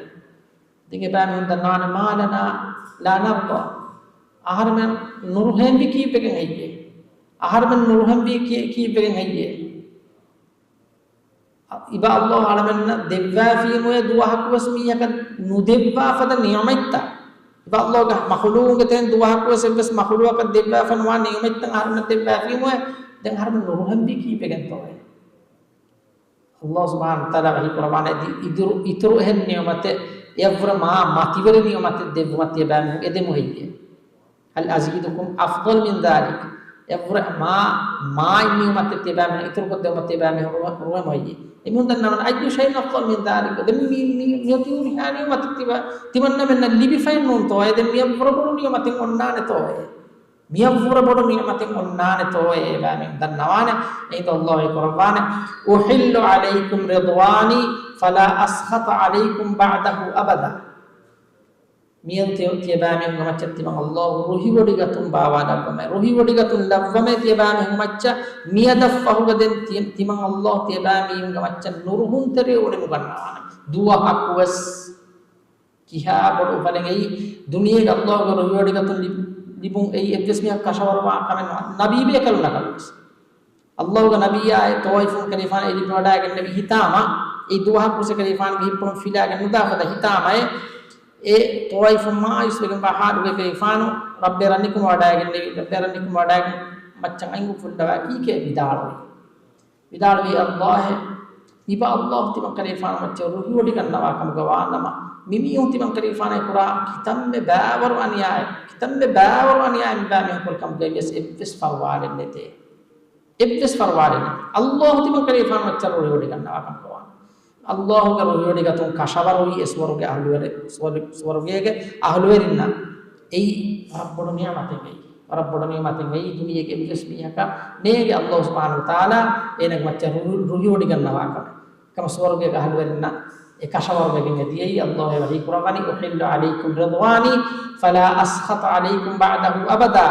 ދެން އެބާމީހުން ދަންނަވާނެ، ما لنا لا نرضى. އަހަރެމެން ނުރުހެންވީ ކީއްވެގެން ހެއްޔޭ؟ އަހަރެމެން ނުރުހެންވީ ކީ-، ކީއްވެގެން ހެއްޔޭ؟ އިބަ އައްލާހު އަޅަމެންނަށް ދެއްވާފީމުއޭ ދުވަހަކުވެސް މީހަކަށް ނުދެއްވާފަދަ ނިޢުމަތްތައް. އިބަ އައްލާހުގެ މަޚުލޫގެ ތެރެއިން ދުވަހަކުވެސް އެއްވެސް މަޚުލޫގަކަށް ދެއްވާފަ ނުވާ ނިޢުމަތްތައް އަހަރެންނަށް ދެއްވާފީމުއޭ. ދެން އަހަރެމެން ނުރުހެންވީ ކީއްވެގެންތޯއޭ؟ އައްލާހު ސުބްޙާނަހު ވަތަޢާލާ ވަޙީ ކުރައްވާނެ އިތުރު، އިތުރު އެހެން ނިޢުމަތެއް އެއަށްވުރެ މާ މަތިވެރި ނިޢުމަތެއް ދެއްވުމަށް ތިޔަބައިމީހުން އެދެމު ހެއްޔޭ؟ هل أزيدكم أفضل من ذلك؟ އެއަށްވުރެ މާ، މާތް ނިޢުމަތެއް ތިޔަބައިމީހުން އިތުރުކޮށްދެއްވުމަށް ތިޔަބައިމީހުން ރުހެ-، ރުހެމު ހެއްޔޭ؟ އެމީހުން ދަންނަވަން، أي شيء أفضل من ذلك؟ ދެން މި، މި، މި، މިއޮތީ ހުރިހާ ނިޢުމަތެއް ތިބަ-، ތިމަންނަމެންނަށް ލިބިފައެއް ނޫންތޯއޭ؟ ދެން މިއަށްވުރެ ބޮޑު ނިޢުމަތެއް އޮންނާނެތޯއޭ؟ މިއަށްވުރެ ބޮޑު ނިޢުމަތެއް އޮންނާނެތޯއޭ؟ އެބައިމީހުން ދަންނަވާނެ. އެހިނދު އައްލާހު ވަޙީ ކުރައްވާނެ، أحل عليكم رضواني فلا أسخط عليكم بعده أبدا. މިއަދު ތި-، ތިޔަބައިމީހުންގެ މައްޗަށް ތިމަން އައްލާހު ރުހިވޮޑިގަތުން ބާވާލައްވަމޭ. ރުހިވޮޑިގަތުން ލައްވަމޭ ތިޔަބައިމީހުންގެ މައްޗަށް. މިއަދަށް ފަހުގަ ދެން ތި-، ތިމަން އައްލާހު ތިޔަބައިމީހުންގެ މައްޗަށް ނުރުހުންތެރި އުޅެމު ގަންނަވާނެ. ދުވަހަކުވެސް. ކިހާ ބޮޑު އުފަލެއް އެއީ؟ ދުނިޔޭގަ އައްލާހުގެ ރުހިވޮޑިގަތުން ލި-، ލިބުން އެއީ އެއްވެސް މީހަކު ކަށަވަރުވާ ކަމެއް ނުވާ. ނަބީބޭކަލުންނަކަށްވެސް. އައްލާހުގެ ނަބިއްޔާ އެ ޠާއިފުން ކަލޭފާނު އެ ލިބިވަޑައިގެންނެވި ހިތާމަ، އެ ދުވަހަކުވެސް ކަލޭފާނުގެ ހިތްޕުޅުން ފިލާގެން ނުދާ ފަދަ ހިތާމައެއް، އެ ޠާއިފުން މާޔޫސްވެގެންވާ ހާލުގައި ކަލޭފާނު ރައްބެއަށް ރަންނިކުމެވަޑައިގެންނެވި، ރައްބެއަށް ރަންނިކުމެވަޑައިގެން މައްޗަށް އަތް އުފުއްލަވާ ކީކޭ ވިދާޅުވީ؟ ވިދާޅުވީ، އައްލާހޭ، އިބަ އައްލާހު ތިމަން ކަލޭފާނު މައްޗަށް ރުހިވޮޑިގަންނަވާ ކަމުގަ ވާނަމަ، މި މީހުން ތިމަން ކަލޭފާނަށް ކުރާ ކިތަންމެ ބާވަރު އަނިޔާއެއް، ކިތަންމެ ބާވަރު އަނިޔާއެއް މިބައިމީހުން ކުރި ކަމުގައި ވެސް އެއްވެސް ފަރުވާއެއް ނެތޭ. އެއްވެސް ފަރުވާއެއް ނެތޭ. އައްލާހު ތިމަން ކަލޭފާނު މައްޗަށް ރުހިވޮޑިގަންނަވާ ކަމުގަ ވާނަމަ. އައްލާހުގެ ރުހިވޮޑިގަތުން ކަށަވަރުވީ އެ ސުވަރުގެ އަހުލުވެރި-، ސުވަރު-، ސުވަރުގޭގެ އަހުލުވެރިންނަށް. އެއީ ވަރަށް ބޮޑު ނިޢުމަތެއް އެއީ. ވަރަށް ބޮޑު ނިޢުމަތެއް އެއީ. ދުނިޔޭގެ އެއްވެސް މީހަކަށް ނޭނގެ އައްލާހު ސުބްޙާނަހު ވަތަޢާލާ އޭނަގެ މައްޗަށް ރު-، ރުހިވޮޑިގަންނަވާ ކަމެއް. ކަމަށް ސުވަރުގޭގެ އަހުލުވެރިންނަށް އެ ކަށަވަރުވެގެން އެ ދިޔައީ. އައްލާހު ވަޙީ ކުރައްވަނީ، أحل عليكم رضواني فلا أسخط عليكم بعده أبدا.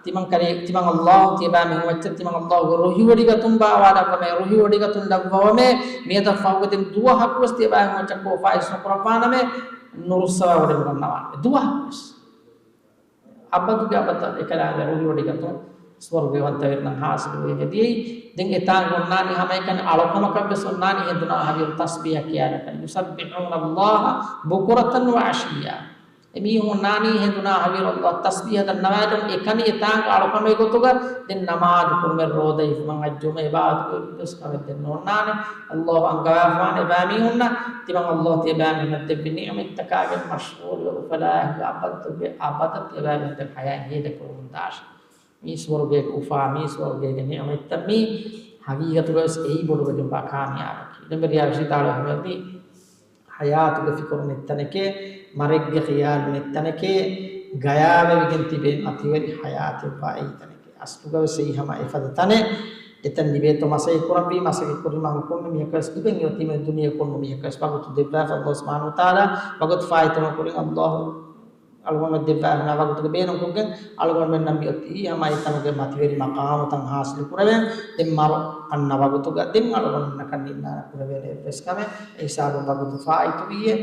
ތިމަން ކަލޭ-، ތިމަން އައްލާހު ތިޔަބައިމީހުން މައްޗަށް ތިމަން އައްލާހުގެ ރުހިވޮޑިގަތުން ބާވާލައްވަމޭ، ރުހިވޮޑިގަތުން ލައްވަވަމޭ، މިއަދަށް ފަހުގަ ދެން ދުވަހަކުވެސް ތިޔަބައިމީހުން މައްޗަށް ކޯފާ އިސްނުކުރައްވާނަމޭ، ނުރުއްސަވާ އުޅެމު ގަންނަވާނެ ދުވަހަކުވެސް. އަބަދުގެ އަބަދަށް އެކަލާނގެ ރުހިވޮޑިގަތުން ސުވަރުގެ ވަންތަވެރިންނަށް ހާސިލުވެގެން ދިޔައީ. ދެން އެތާނގަ އޮންނާނީ ހަމައެކަނި އަޅުކަމަކަށްވެސް އޮންނާނީ ހެނދުނާ ހަވީރު ތަސްބީޙަ ކިޔާލަކަން. يسبحون الله بكرة وعشيا. އެމީހުން އޮންނާނީ ހެނދުނާ ހަވީރު އައްލާހަށް ތަސްބީޙަ ދަންނަވާލުން. އެކަނި އެތާނގަ އަޅުކަމެއް ގޮތުގަ ދެން ނަމާދު ކުރުމެއް، ރޯދަ ހިފުމެއް، ހައްޖުވުމެއް، އިބާދަތުގެ އެއްވެސް ކަމެއް ދެން ނޯންނާނެ. އައްލާހު އަންގަވާފާނެ އެބައިމީހުންނަށް ތިމަން އައްލާހު ތިޔަބައިމީހުންނަށް ދެއްވި ނިޢުމަތްތަކާގެ މަޝްޣޫލުވެ އުފަލާ އަބަދުގެ އަބަދަށް ތިޔަބައިމީހުން ދެން ޙަޔާތް ހޭދަކުރަމުން ދާށި. މީ ސުވަރުގޭގެ އުފާ، މީ ސުވަރުގޭގެ ނިޢުމަތްތައް، މީ ހަގީގަތުގަވެސް އެއީ ބޮޑުވެގެންވާ ކާމިޔާބަކީ. ދެން ވެރިޔާ ވިސްނިދާޅުވެ ހަމަޔަށް ދީ ޙަޔާތުގެ ފިކުރު ނެތް ތަނެކޭ، މަރެއްގެ ޚިޔާލު ނެތް ތަނެކޭ، ގަޔާވެވިގެން ތިބޭ މަތިވެރި ޙަޔާތެއްވާ އެއީ ތަނެކޭ. އަސްލުގަވެސް އެއީ ހަމަ އެފަދަ ތަނެއް. އެތަން ލިބޭތޯ މަސައްކަތް ކުރަންވީ، މަސައްކަތް ކުރީމަ ހުކުމް މި މީހަކަށް ވެސް އިބެން އޮތީމަ ދުނިޔެ ކޮންމެ މީހަކަށް ވެސް ވަގުތު ދެއްވާފަ ﷲ ސުބްޙާނަހޫ ވަތަޢާލާ ވަގުތު ފާއިތުވުމަށް ކުރިން ﷲ އަޅުގަނޑުމެން ދެއްވާފަ ވަގުތުގެ ބޭނުން ކޮށްގެން އަޅުގަނޑުމެންނަށް މި އޮތީ ހަމަ އެތަނުގެ މަތިވެރި މަޤާމުތައް ހާސިލު ކުރެވެން. ދެން މަރު އަންނަ ވަގުތުގަ ދެން އަޅުގަނޑުމެންނަކަށް ނިންނާނެ ކުރެވޭނެ އެއްވެސް ކަމެއް. އެ ހިސާބުން ވަގުތު ފާއިތުވީއޭ.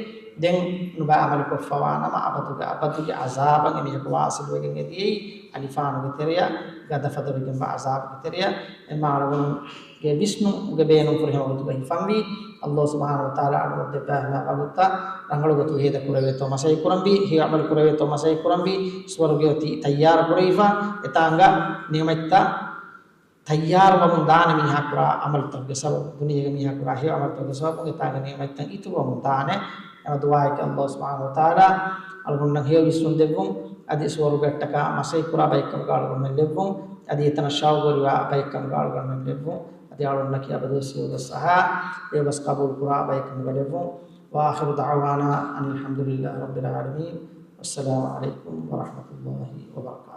ދެން ނުބައި ޢަމަލު ކޮށްފަވާނަމަ އަބަދުގެ އަބަދުގެ ޢަޒާބަށް އެމީހަކު ވާޞިލުވެގެން އެދިޔައީ އަލިފާނުގެ ތެރެޔަށް، ގަދަފަދަވެގެންވާ ޢަޒާބުގެ ތެރެޔަށް. އެމާ އަޅުގަނޑުގެ ވިސްނުމުގެ ބޭނުން ފުރިހަމަ ވަގުތުގަ ހިފަންވީ. ﷲ ސުބްޙާނަހޫ ވަތަޢާލާ އަޅުގަނޑު ދެއްވާ ހަމަ ވަގުތަށް ރަނގަޅު ގޮތުގަ ހޭދަ ކުރެވޭތޯ މަސައްކަތް ކުރަންވީ، ހެޔޮ ޢަމަލު ކުރެވޭތޯ މަސައްކަތް ކުރަންވީ، ސުވަރުގެ އޮތީ ތައްޔާރު ކުރެވިފަ، އެތާނގަ ނިޢުމަތްތައް ތައްޔާރުވަމުން ދާނެ މީހާ ކުރާ ޢަމަލުތަކުގެ ސަބަބު، ދުނިޔޭގެ މީހާ ކުރާ ހެޔޮ ޢަމަލުތަކުގެ ސަބަބުން އެތާނގެ ނިޢުމަތްތައް އިތުރުވަމުން ދާނެ. އެމަ ދުޢާއަކީ ﷲ ސުބްޙާނަހޫ ވަތަޢާލާ އަޅުގަނޑަށް ހެޔޮ ވިސްނުން ދެއްވުން، އަދި ސުވަރުގެއަށްޓަކާ މަސައްކަތް ކުރާ ބައެއްކަމުގަ އަޅުގަނޑުމެން ލެއްވުން، އަދި އެތަނަށް ޝައުގުވެރިވާ ބައެއްކަމުގަ އަޅުގަނޑުމެން ލެއްވުން، އަދި އަޅުގަނޑަކީ އަބަދުވެސް ހެޔޮ ގޮތް ސަހާ ހެޔޮ ގޮތް ޤަބޫލު ކުރާ ބައެއްކަމުގަ ލެއްވުން. وآخر دعوانا أن الحمد لله رب العالمين. والسلام عليكم ورحمة الله وبركاته.